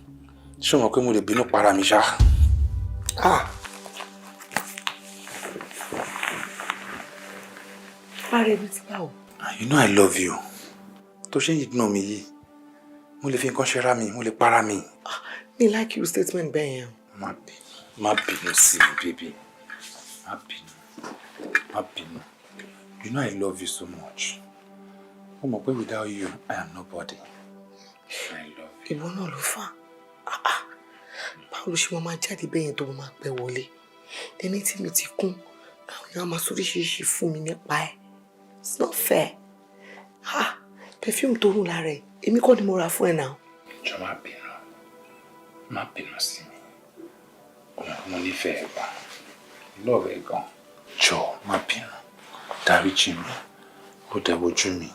ṣé o mọ̀ pé mo lè bínú para mi ṣá? Ah! Ara ẹbí ti báwo? You know I love you. Tó ṣe ń ignore mi yìí, mo lè fi nǹkan ṣe ra mi, mo lè para mi. Mi like your statement bẹ́ẹ̀ yẹn. Má bínú, má bínú sí mi, baby. Má bínú, má bínú. You know I love you so much. Ó mọ̀ pé without you, I am nobody. I love you. Ìwọ náà ló fà á. Báwo ló ṣe máa máa jáde bẹ́ẹ̀ yẹn tó máa pẹ́ wọlé? Ẹni tí mi ti kún, àwọn èèyàn á máa sóríṣiríṣi fún mi nípa ẹ̀. It's not fair. Ah, perfume tó rùn lára ẹ̀, èmi kọ́ ni mo rà fún ẹ náà. Jọ̀ọ́ má bínú, má bínú sí mi. Ó mọ̀ pé mo nífẹ̀ẹ́ ẹ gan. Love ẹ gan. Jọ̀ọ́ má bínú. Dáríjì mi. Ó dẹ̀ wojú mi.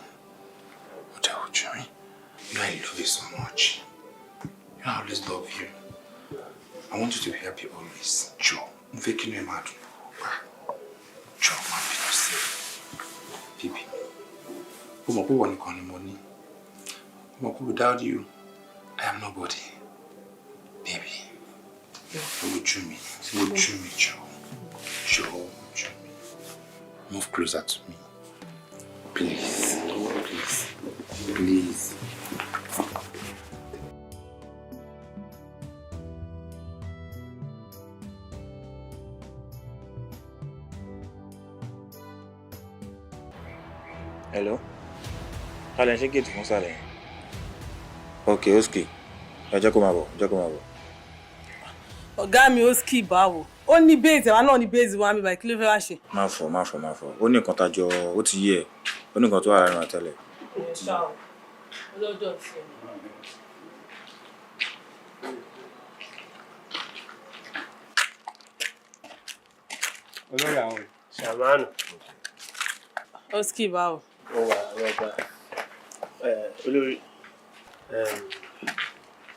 Ó dẹ̀ wojú mi. You know I love you so much. You know I always love you. I want you to be happy always. Jọ̀ọ́, mo fẹ́ kí inú ẹ máa dùn. Jọ̀ọ́ má bínú sí mi. Baby mi. Ó mọ̀ pé ìwọ nìkan ni mo ní. Ó mọ̀ pé without you, I am nobody. Baby, wojú mi, wojú mi jọ̀ọ́. Jọ̀ọ́ wojú mi. Move closer to me. Please, please, please. Hello? Kálẹ̀ ń ṣe gate fún sàlẹ̀ yẹn. Ok, Oski. Ẹ jẹ́ kó máa bọ̀, jẹ́ kó máa bọ̀. Ọ̀gá mi, Oski báwo? Ó ní base, àwa náà ní base wa mi báyìí, kí ló fẹ́ wá ṣe? Má fọ̀, má fọ̀, má fọ̀. Ó ní nǹkan tájọ, ó ti yé ẹ. Ó ní nǹkan tó wà láàrin wa tẹ́lẹ̀. Ẹ ṣá o, ọlọ́jọ́ ti ẹ̀. Olórí àwọn. Ṣàmánù. Oski báwo? Ó wà rọgbà. Olórí,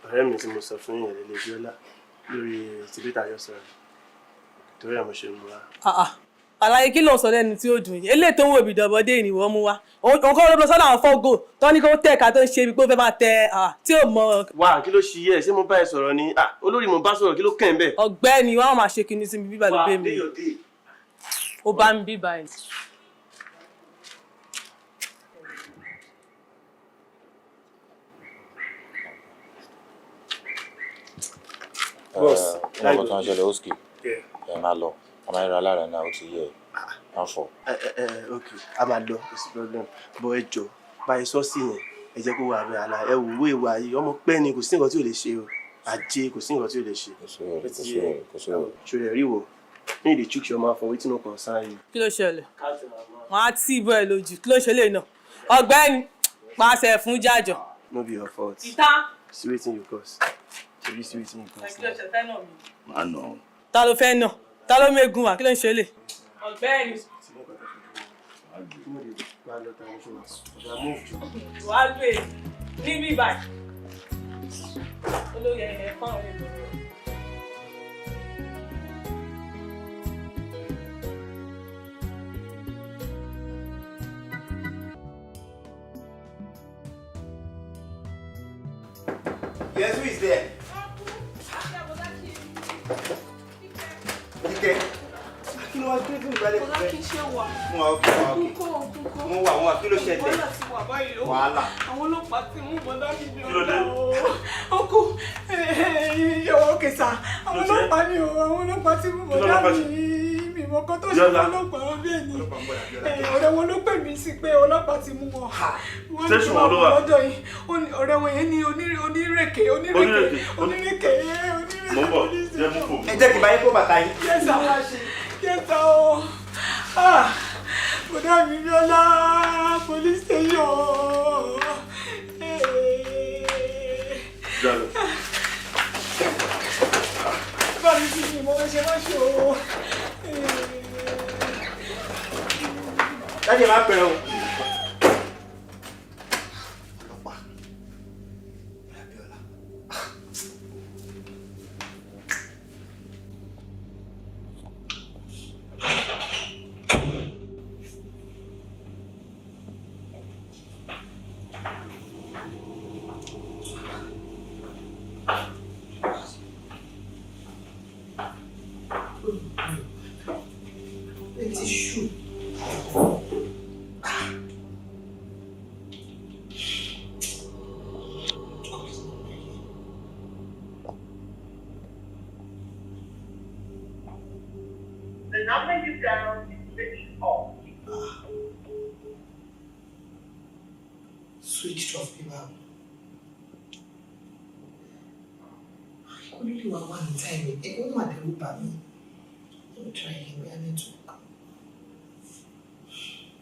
ọ̀rẹ́ mi tí mo sọ fún yẹn lélẹ̀ Bíọ́lá lórí tìbítà yọ sọ̀rọ̀ torí ẹ̀ mo ṣe mú wa. Àlàyé kí ló ń sọ lẹ́nu tí ó dùn yìí? Eléyìí tó ń wò bí dọ̀bọ̀dé ni ìwọ mú wá. Òun kọ́ ló lọ sọ́dọ̀ àwọn fọ́gò tó ní kó tẹ̀ ká tó ń ṣe ibi pé ó fẹ́ máa tẹ tí ò mọ. Wá, kí ló ṣe yẹ? Ṣé mo bá ẹ sọ̀rọ̀ ni? Olórí, mo bá sọ̀rọ̀, kí ló kàn ń bẹ̀? Ọ̀gbẹ́ni wa máa ṣe kinní sí mi bíbá ló bẹ́ mi. Ó bá mi bíbá ẹ̀. Boss, ẹ mọ̀ tó ń ṣẹlẹ̀, Oski. Ẹ máa lọ. A máa ń ra alára náà, ó ti yé ẹ. Má fọ̀. Ẹ ok, a máa lọ, kò sí problem. But ẹ jọ, báyìí sọ́ọ̀sì yẹn, ẹ jẹ́ kó wà bẹ́ẹ̀ àlà ẹ wò ó ìwà yìí, ọmọ pẹ́ ni, kò sí nǹkan tí ò lè ṣe o. Ajé, kò sí nǹkan tí ò lè ṣe. Kò sí wẹ̀rẹ̀, kò sí wẹ̀rẹ̀, kò sí wẹ̀rẹ̀. Ṣòro rí wo, ní ìdí chook your mouth for wetin no concern you. Kí ló ṣẹlẹ̀? Wọ́n á tì í bọ́ ẹ lójú. Kí ló ṣe lè nà? Ọ̀gbẹ́ni, pàṣẹ fún jájọ. No be your fault. Ìta. See wetin you cause. Ṣebí see wetin you cause. Kí ló ṣe fẹ́ nà mí? Má nà ọ́. Ta ló fẹ́ nà? Ta ló mégun wá? Kí ló ń ṣe lè? Ọ̀gbẹ́ni. Wàá lè níbí báyìí. Olórí ẹ̀yẹ fáwọn èèyàn. Yes, who is there? Kíkẹ́. Kí ló wá kí ló tún ìgbàlẹ̀ Bọ́lá kí n ṣe wà. Mo wà ókè, mo wà ókè. Kúkọ́ kúkọ́. Mo wà, mo wà, kí ló ṣẹlẹ̀? Wàhálà ti wà báyìí o. Wàhálà. Àwọn ọlọ́pàá ti mú bọ́dá mi bí Kí ló dé? ọ̀dà o. Ọkọ yọ̀wọ̀ òkè sá. Àwọn ọlọ́pàá ni o, àwọn ọlọ́pàá ti mú Kí ló bọ́dá ọlọ́pàá mi. ṣe? Mi Mọ nǹkan tó ṣe Bíọ́lá. ọlọ́pàá bẹ́ẹ̀ ni. Ọ̀rẹ́ wọn ló pè mí sí pé ọlọ́pàá ti mú wọn. Wọ́n ní kí Station wọ́n wo ló bọ̀ wà? lọ́dọ̀ yìí. Ó ní ọ̀rẹ́ wọn yẹn ní onírèké onírèké Onírèké. onírèké. Mo ń bọ̀, jẹ́ mú fò. Ẹ jẹ́ kí n bá yín kó bàtà yín. Yes sir, yes sir o. Ah, bọ̀dá mi Bíọ́lá, police station. Jalo. Bá mi fi ìmọ̀ ṣe má ṣe o. Daddy, ẹ má pẹ́ o. Ẹ ti ṣú. The number you dialed is switched off. Switched off bí báwo? Kó ló lè wá wà ní táìmì? Ẹ ó mà dẹ́rù bà mí. Let me try again, bóyá network.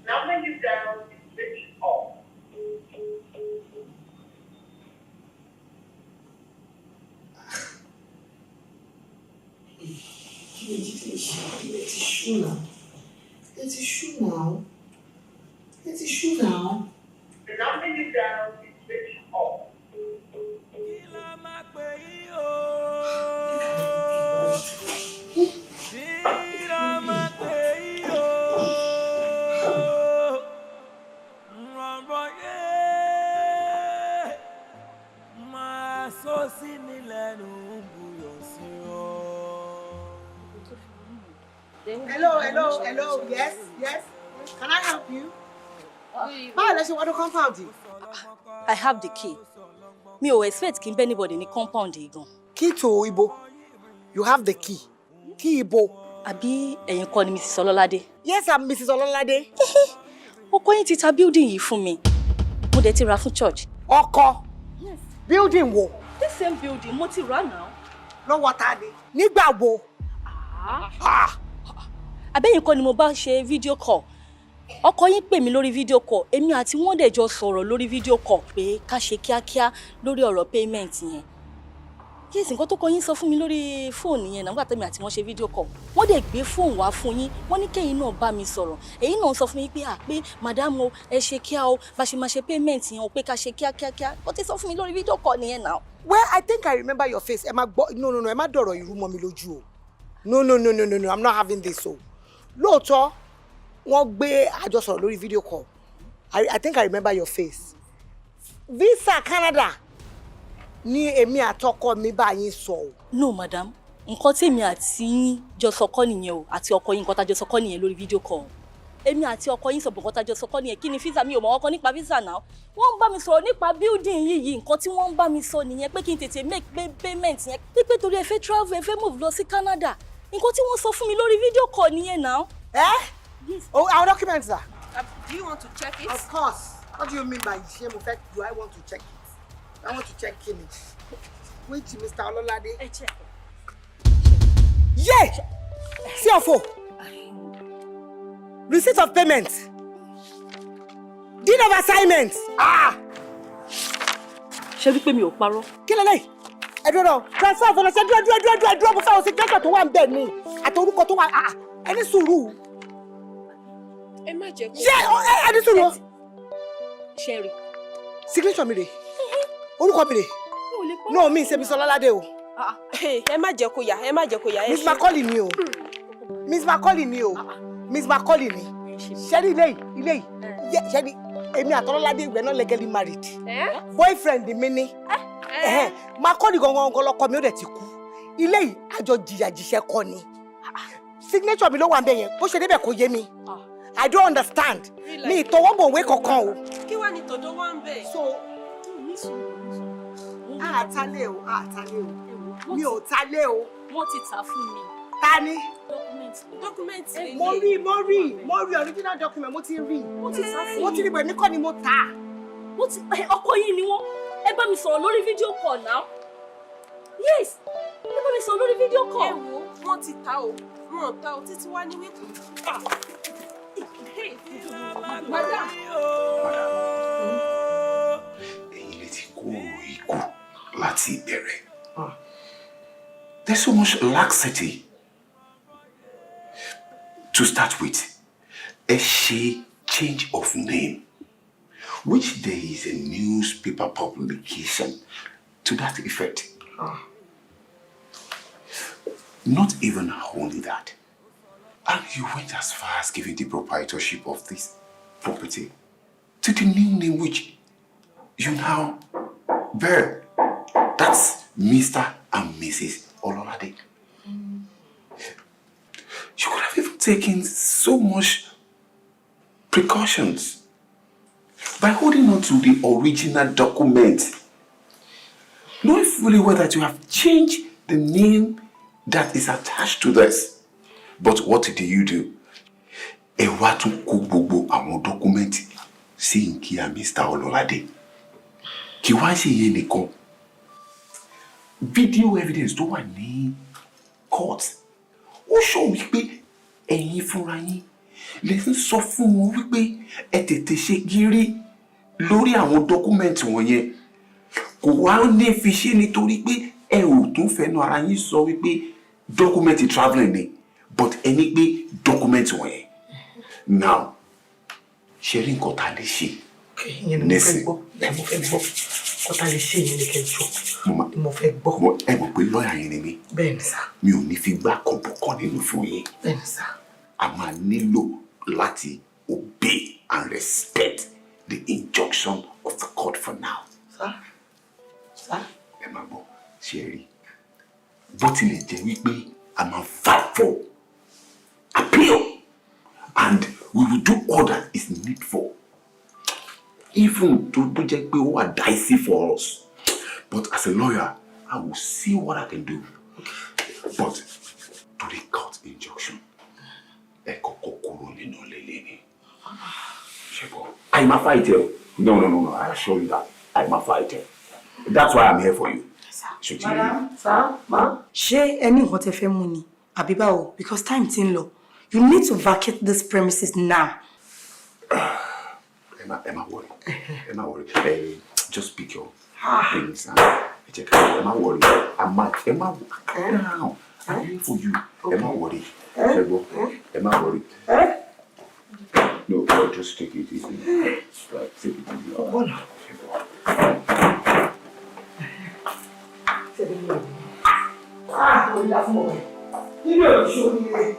Number you dialed is switched off. Kí ni Jídé ṣe? Ilé ti ṣú náà. Ilé ti ṣú náà. Ilé ti ṣú náà. The number you dialed is switched off. Máa sọ sí ni lẹ́nu ń buyọ̀ sí ọ. Hello, hello, hello. Yes, yes. Can I help you? Báwo lẹ ṣe wọnú compound yìí? I have the key. Mi ò expect kí n bẹ́ anybody ní compound yìí gan. Key to ibo. You have the key. Key ibo. Àbí ẹ̀yin kọ́ ni Mrs. Ọlọ́ládé? Yes, I'm Mrs. Ọlọ́ládé. Ọkọ yín ti ta building yìí fún mi. Mo dẹ̀ ti rà fún church. Ọkọ? Building wo? This same building mo ti rà náà. Lọ́wọ́ ta ni? Nígbà wo? Àbẹ́yìn kọ́ ni mo bá ṣe video call. Ọkọ yín pè mí lórí video call. Èmi àti wọ́n dẹ̀ jọ sọ̀rọ̀ lórí video call pé ká ṣe kíákíá lórí ọ̀rọ̀ payment yẹn. Yes, nǹkan tó kọ yín sọ fún mi lórí fóònù yẹn nígbà tẹ́mi àti wọ́n ṣe video call. Wọ́n dẹ̀ gbé fóònù wá fún yín. Wọ́n ní kẹ́yìn náà bá mi sọ̀rọ̀. Èyí náà sọ fún mi pé à pé madam o, ẹ ṣe kíá o, bá ṣe máa ṣe payment yẹn o, pé ká ṣe kíákíákíá. Ó ti sọ fún mi lórí video call nìyẹn náà. Well, I think I remember your face. Ẹ má gbọ́, no, no, no, ẹ má dọ̀rọ̀ ìrú mọ́ mi lójú o. No, no, no, no, no, no, I'm not having this o. Lóòótọ́, wọ́n gbé àjọ sọ̀rọ̀ lórí video call. I think I remember your face. Visa Canada ni èmi àtọkọ mi bá yín sọ o. No, madam. Nǹkan tí èmi àti yín jọ sọ kọ́ nìyẹn o, àti ọkọ yín, nǹkan tá a jọ sọ kọ́ nìyẹn lórí video call. Èmi àti ọkọ yín sọ nǹkan tá a jọ sọ kọ́ nìyẹn. Kí ni visa? Mi ò mọ̀ ọkọ nípa visa náà. Wọ́n ń bá mi sọ̀rọ̀ nípa building yìí yìí. Nǹkan tí wọ́n ń bá mi sọ nìyẹn pé kí n tètè make payment yẹn. Pípé torí ẹ fẹ́ travel, ẹ fẹ́ move lọ sí Canada. Nǹkan tí wọ́n sọ fún mi lórí video call nìyẹn náà. Ẹ́ oh, our documents are. Do you want to check it? Of course. What do you mean by ṣé mo fẹ́? Do I want to check it? I want to check kini. Which Mr. Ololade? Ẹ check. Yeah! CFO. Receipt of payment. Deed of assignment. Ah! Ṣé wípé mi ò parọ́? Kí lélẹ̀? Ẹ dúró náà. Transfer fọlọ́ ṣe dúró dúró dúró dúró dúró, mo fẹ́ o signature tó wà ń bẹ̀ ni. Àti orúkọ tó wà, ah, ẹ ní sùúrù. Ẹ má jẹ́ kó. Ṣé ẹ ní sùúrù? Ṣẹ́rí. Signature mi rè. Orúkọ mi rè. No, mi ṣe Mr. Ọlọ́ládé o. Ẹ má jẹ́ kó yà, ẹ má jẹ́ kó yà. Miss Macaulay ni o. Miss Macaulay ni o. Miss Macaulay ni. Ṣẹ́rí ilé yìí, ilé yìí. Ṣẹ́rí èmi àtọlọ́ládé, we are not legally married. Boyfriend mi ni. Macaulay gangan gangan lọkọ mi, ó dẹ̀ ti kú. Ilé yìí, àjọ jìyà jìṣẹ́ kọ́ ni. Signature mi ló wà ń bẹ̀ yẹn. Bó ṣe débẹ̀ kò yé mi. I don't understand. Mi ìtọwọ́bọ̀wé kankan o. Kí wàá ní tòdó wá ń bẹ̀? So, àtàlẹ́ o, àtàlẹ́ o. Mi ò talé o. Wọ́n ti tà fún mi. Ta ni? Document. Mo rí original document, mo ti rí. Mo ti sá fún Mo ti rí bẹ̀ mí kọ́ ni mo tà. Mo ti ọkọ yín ni wọ́n. Ẹ bá mi sọ̀rọ̀ lórí video call now. Yes, ẹ bá mi sọ̀rọ̀ lórí video call. Ẹ wo, wọ́n ti ta o, wọn ò ta o, títí wá ní wípé. Madam. Ẹ̀yin lè ti kó ikú láti ìbẹ̀rẹ̀. There's so much laxity. To start with, ẹ ṣe change of name, which there is a newspaper publication to that effect. Not even only that. And you went as far as giving the proprietorship of this property to the new name which you now bear. That's Mr. and Mrs. Ololade. You could have even taken so much precautions by holding on to the original document, knowing fully well that you have changed the name that is attached to this. But what did you do? Ẹ wá tún kó gbogbo àwọn document sí nkíyà Mr. Ololade. Kì wá ṣe yẹn nìkan. Video evidence tó wà ní court ó sọ wípé ẹ̀yin fúnra yín lè ń sọ fún wọn wípé ẹ tètè ṣe gírí lórí àwọn document wọ̀nyẹn. Kò wá ní fi ṣe nítorí pé ẹ ò tún fẹnu ara yín sọ wípé document travelling ni, but ẹ ní pé document wọ̀nyẹn. Now, ṣe rí nǹkan tá a lè ṣe? Ìyẹn ni mo fẹ́ gbọ́. Ẹ mo fẹ́ gbọ́. Kó tá lè ṣe yẹn ni kẹjọ. Mo fẹ́ gbọ́. Ẹ mọ̀ pé lọ́ọ̀yà yẹn ni mí. Bẹ́ẹ̀ ni sà. Mi ò ní fi gbá kan bọ̀ kan nínú fún yín. Bẹ́ẹ̀ ni sà. A máa nílò láti obey and respect the injunction of the court for now. Sà. Sà. Ẹ máa gbọ́, ṣe é rí, bó tilẹ̀ jẹ́ wípé a máa fight for appeal and we will do all that is needful, even tó bó jẹ́ pé ó wà dicey for us, but as a lawyer I will see what I can do. But to the court injunction, ẹ kọ́kọ́ kúrò nínú ilé lẹ́ni ṣe bọ́. I'm a fighter. No, no, no, no, I assure you that I'm a fighter. That's why I'm here for you. Madam, sir, ma. Ṣé ẹ ní nǹkan tẹ́ fẹ́ mú ni? Àbí báwo? Because time ti ń lọ. You need to vacate this premises now. Ẹ má worry, ẹ má worry. Ẹ just pick your things and ẹ jẹ́ ká, ẹ má worry. Ẹ má, ẹ má, calm down. I'm here for you. Ẹ má worry. Ṣé gbọ́? Ẹ má worry. No, no, just take it easy. Right, take it easy. All right. Ṣé gbọ́? Ah, orí la fún ọmọ yẹn. Nínú òṣù oríire.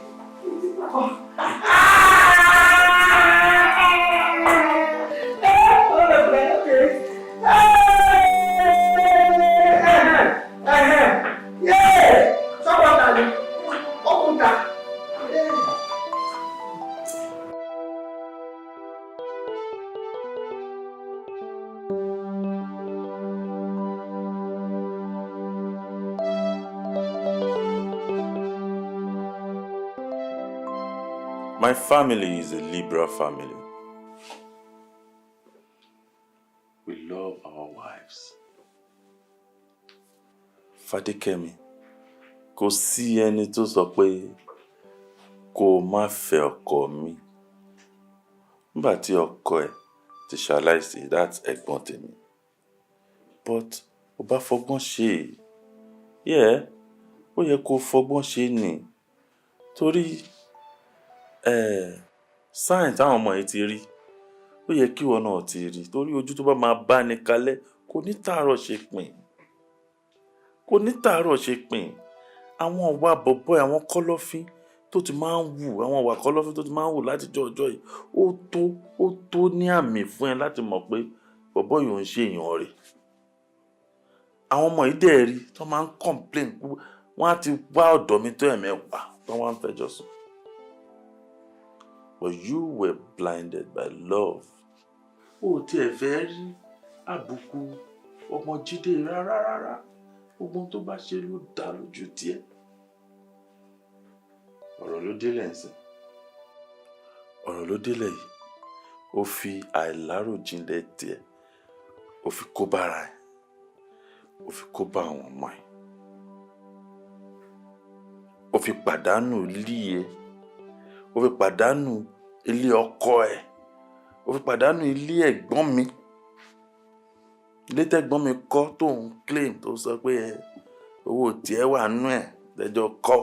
My family is a liberal family. We love our wives. Fadékẹ́mi, kò sí ẹni tó sọ pé kó o má fẹ́ ọkọ mi. Nígbà tí ọkọ ẹ̀ ti ṣaláìsí, that's ẹ̀gbọ́n tèmi. But ó bá fọgbọ́n ṣe é. Yeah, ó yẹ kó fọgbọ́n ṣe ni. Torí sign táwọn ọmọ yìí ti rí, ó yẹ kí ìwọ náà ti rí. Torí ojú tó bá máa bá ní kalẹ̀ kò ní tàárọ̀ ṣe pin. Kò ní tàárọ̀ ṣe pin. Àwọn ìwà bọ̀bọ́, àwọn kọ́lọ́fín tó ti máa ń wù, àwọn ìwà kọ́lọ́fín tó ti máa ń wù látijọ́ ọjọ́ yìí, ó tó ní àmì fún ẹ láti mọ̀ pé bọ̀bọ́ yìí ò ń ṣe èèyàn rẹ̀. Àwọn ọmọ yìí dẹ̀ rí tó máa ń complain, wọ́n á ti wá ọ̀dọ̀ mi tó ẹ̀mẹ́wàá tó wọ́n á ń fẹjọ́ sùn. But you were blinded by love. O ò tiẹ̀ fẹ́ rí àbùkù ọmọ Jídé rárá rárá. Gbogbo ohun tó bá ṣe ló dá lójú tiẹ̀. Ọ̀rọ̀ ló délẹ̀ ń sìn. Ọ̀rọ̀ ló délẹ̀ yìí. Ó fi àìláròjinlẹ̀ tiẹ̀. Ó fi kó bára ẹ̀. Ó fi kó bá àwọn ọmọ ẹ̀. Ó fi pàdánù ilé ẹ̀. Ó fi pàdánù ilé ọkọ ẹ̀. Ó fi pàdánù ilé ẹ̀gbọ́n mi. Ilé tẹ́gbọ́n mi kọ́ tó ń claim, tó sọ pé ẹ owó tiẹ̀ wà nú ẹ̀ lẹ́jọ́ kọ́.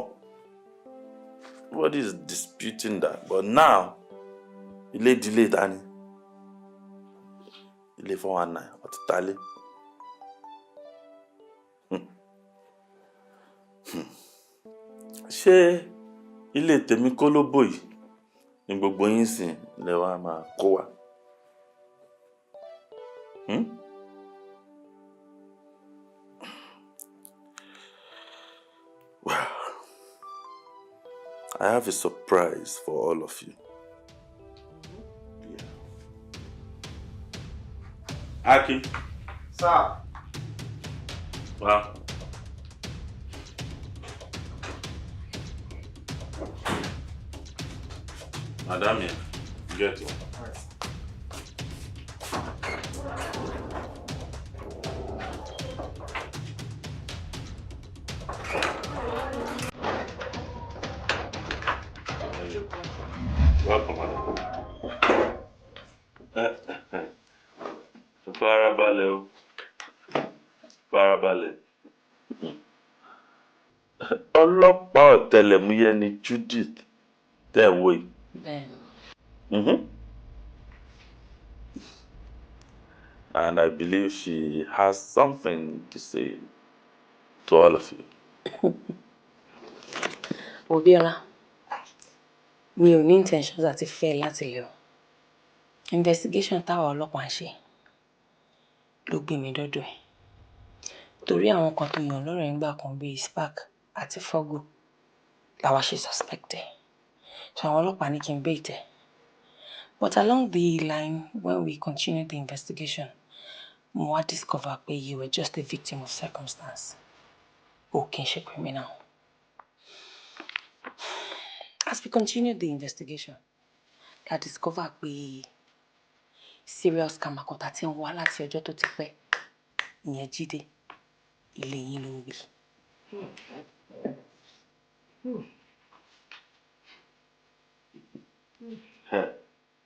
Nobody is disputing that, but now ilé ìdílé ta ni? Ilé 419 ọtí talé. Ṣé ilé tèmi kọ́ ló bò yìí ni gbogbo yín sìn lẹ wá máa kó wa? Hmm? Well, I have a surprise for all of you. Yeah. Akin. Sir. Wow. Madam here, get one. Welcome, madam. Farabalẹ̀ o. Farabalẹ̀. Ọlọ́pàá ọ̀tẹlẹ̀múyẹ́ ni Judith tẹ̀ ń wò yìí. Bẹ́ẹ̀ni. And I believe she has something to say to all of you. Obiola, mi ò ní intentions àti fẹ́ láti lè o. Investigation táwa ọlọ́pàá ń ṣe ló gbé mi dọ́dọ̀ ẹ̀. Torí àwọn kan tó yàn lọ́rẹ̀ẹ́ ńgbà kan bíi Spark àti Fogo làwa ṣe suspect ẹ̀. So àwọn ọlọ́pàá ní kí n bait ẹ̀. But along the line, when we continued the investigation, mo wá discover pé you were just a victim of circumstance. O kì í ṣe criminal. As we continued the investigation, la discover pé serious scammer kan tá ti ń wá láti ọjọ́ tó ti pẹ́, ìyẹn Jídé, ilé yín ló ń gbé.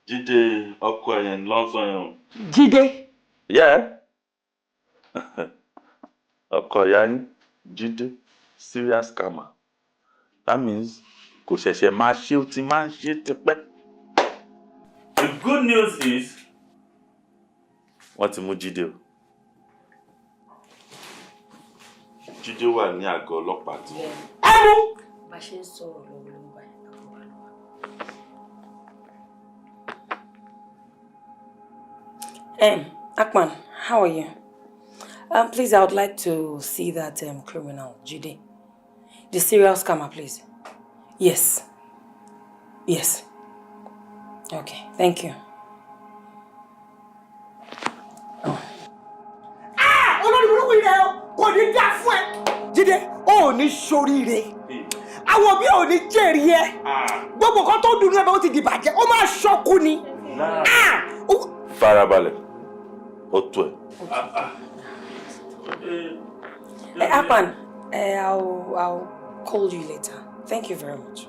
Jídé ọkọ ẹ̀yẹn ló ń sọ yẹn o. Jídé. Yeah. Ọkọ ìyá yín, Jídé, serious scammer. That means kò ṣẹ̀ṣẹ̀ máa ṣe, ó ti máa ń ṣe tipẹ́. The good news is wọ́n ti mú Jídé o. Jídé wà ní àgọ́ ọlọ́pàá tí wọ́n. Ẹ mú. Bá a ṣe ń sọ̀rọ̀ lọ́wọ́lọ́wọ́ báyìí, àkọ́bá ló wà. Akman, how are you? Please, I would like to see that criminal, Jide. The serial scammer, please. Yes. Yes. Okay, thank you. Ah! Olórí burúkú rẹ o, kò ní dá fún ẹ. Jídé, o ò ní ṣoríire. Àwọn òbí ò ní jèrè ẹ. Gbogbo nǹkan tó dùn ní ẹbẹ̀ ó ti dìbàjẹ́, ó máa ṣọ́kú ni. Ah! Farabalẹ̀, ó tó ẹ. Akman, I'll call you later. Thank you very much.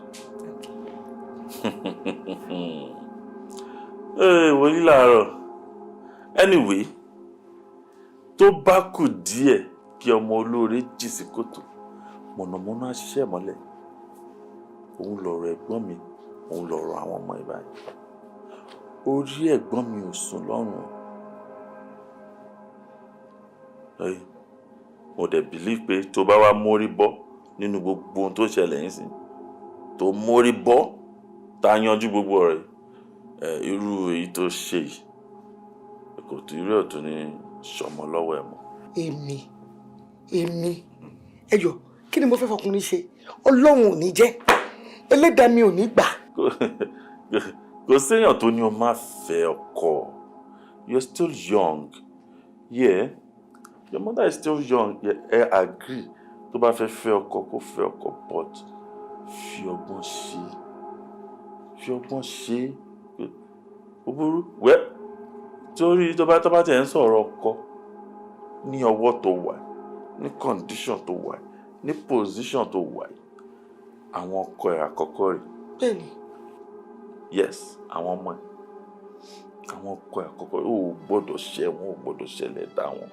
Ee, wòlíì làárọ̀. Anyway, tó bá kù díẹ̀ kí ọmọ olóore jì sí kòtò, mọ̀nàmọ́ná á ṣiṣẹ́ mọ́lẹ̀. Òun lọ̀rọ̀ ẹ̀gbọ́n mi, òun lọ̀rọ̀ àwọn ọmọ ẹ̀ báyìí. Orí ẹ̀gbọ́n mi ò sùn lọ́rùn. Ẹ, mo dẹ̀ believe pé tó bá wá mórí bọ́ nínú gbogbo ohun tó ṣẹlẹ̀ yín sìn, tó mórí bọ́, tá a yanjú gbogbo ọ̀rẹ́, ẹ, irú èyí tó ṣe yìí, kò tó irú ẹ̀ tó ní ṣọmọ lọ́wọ́ ẹ̀ mọ́. Èmi, ẹ jọ̀ọ́, kí ni mo fẹ́ fọkùnrin ṣe? Ọlọ́run ò ní jẹ́, ẹlẹ́dàá mi ò ní gbà. Kò séèyàn tó ní o má fẹ́ ọkọ. You're still young. Yeah. Your mother is still young. Yeah, I agree. Tó bá fẹ́ fẹ́ ọkọ, kó fẹ́ ọkọ, but Fi ọgbọ́n ṣe, fi ọgbọ́n ṣe. Ó burú wẹ́ torí tó bá tẹ̀ ń sọ̀rọ̀ ọkọ ní ọwọ́ tó wà, ní condition tó wà, ní position tó wà, àwọn ọkọ ẹ̀ àkọ́kọ́ rẹ̀. Bẹ́ẹ̀ni. Yes, àwọn ọmọ ẹ̀, àwọn ọkọ ẹ̀ àkọ́kọ́, ó gbọ́dọ̀ ṣẹ̀ wọ́n, ò gbọ́dọ̀ ṣẹlẹ̀ dá wọn,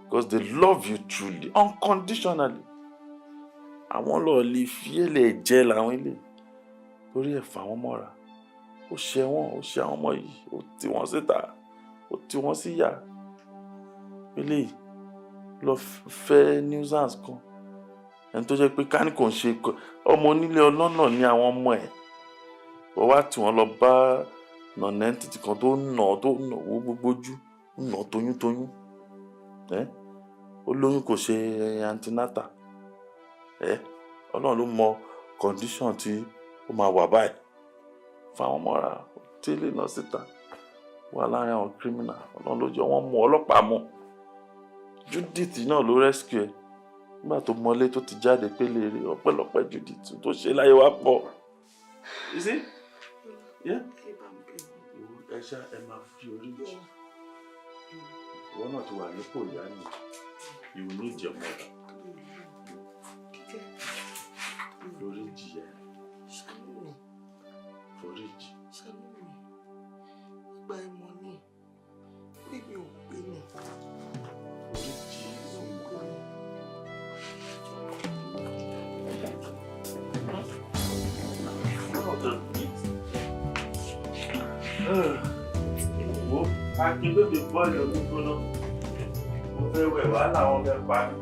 because they love you truly, unconditionally. Àwọn lọ́ọ́ lè fi ẹ̀lẹ̀ jẹ́ làwọn ilé torí ẹ̀ fà wọ́n mọ́ra. Ó ṣẹ̀ wọ́n, ó ṣe àwọn ọmọ yìí, ó tì wọ́n síta, ó tì wọ́n síyà. Eléyìí lọ fẹ́ nuisance kan, ẹni tó jẹ́ pé ká ní kò ń ṣe ọmọ onílé ọlọ́nà ní àwọn ọmọ ẹ̀. Wọ́n wá tí wọ́n lọ bá nonentity kan tó nà owó gbogbo ojú, nà toyúntoyún ẹ́. Ó lóyún, kò ṣe antenatal ẹ́. Ọlọ́run ló mọ condition tí ó máa wà báyìí. Fáwọn mọ́ra tẹ́lẹ̀ náà síta wà láàrin àwọn criminal. Ọlọ́run ló jọ wọ́n mú ọlọ́pàá mú. Judith náà ló rescue ẹ nígbà tó mọlé tó ti jáde pélé rè. Ọpẹ́lọpẹ́ Judith tó ṣe láyé wá pọ̀. You see? Yeah. Ẹ ṣá ẹ máa fi orí jì. Ìwọ náà ti wà nípò ìyá ni. You will need your mother. Forí jì ẹ. Ṣàánú mi. Forí jì. Ṣàánú mi. Ìgbà ìmọ̀ ni orí mi ò pé ni. Forí jì. Mi ò pé ni. Wo, Akin, bébè bọ́ọ̀lù omi gbóná. Mo fẹ́ wẹ̀, wàhálà wọn fẹ́ pa mí.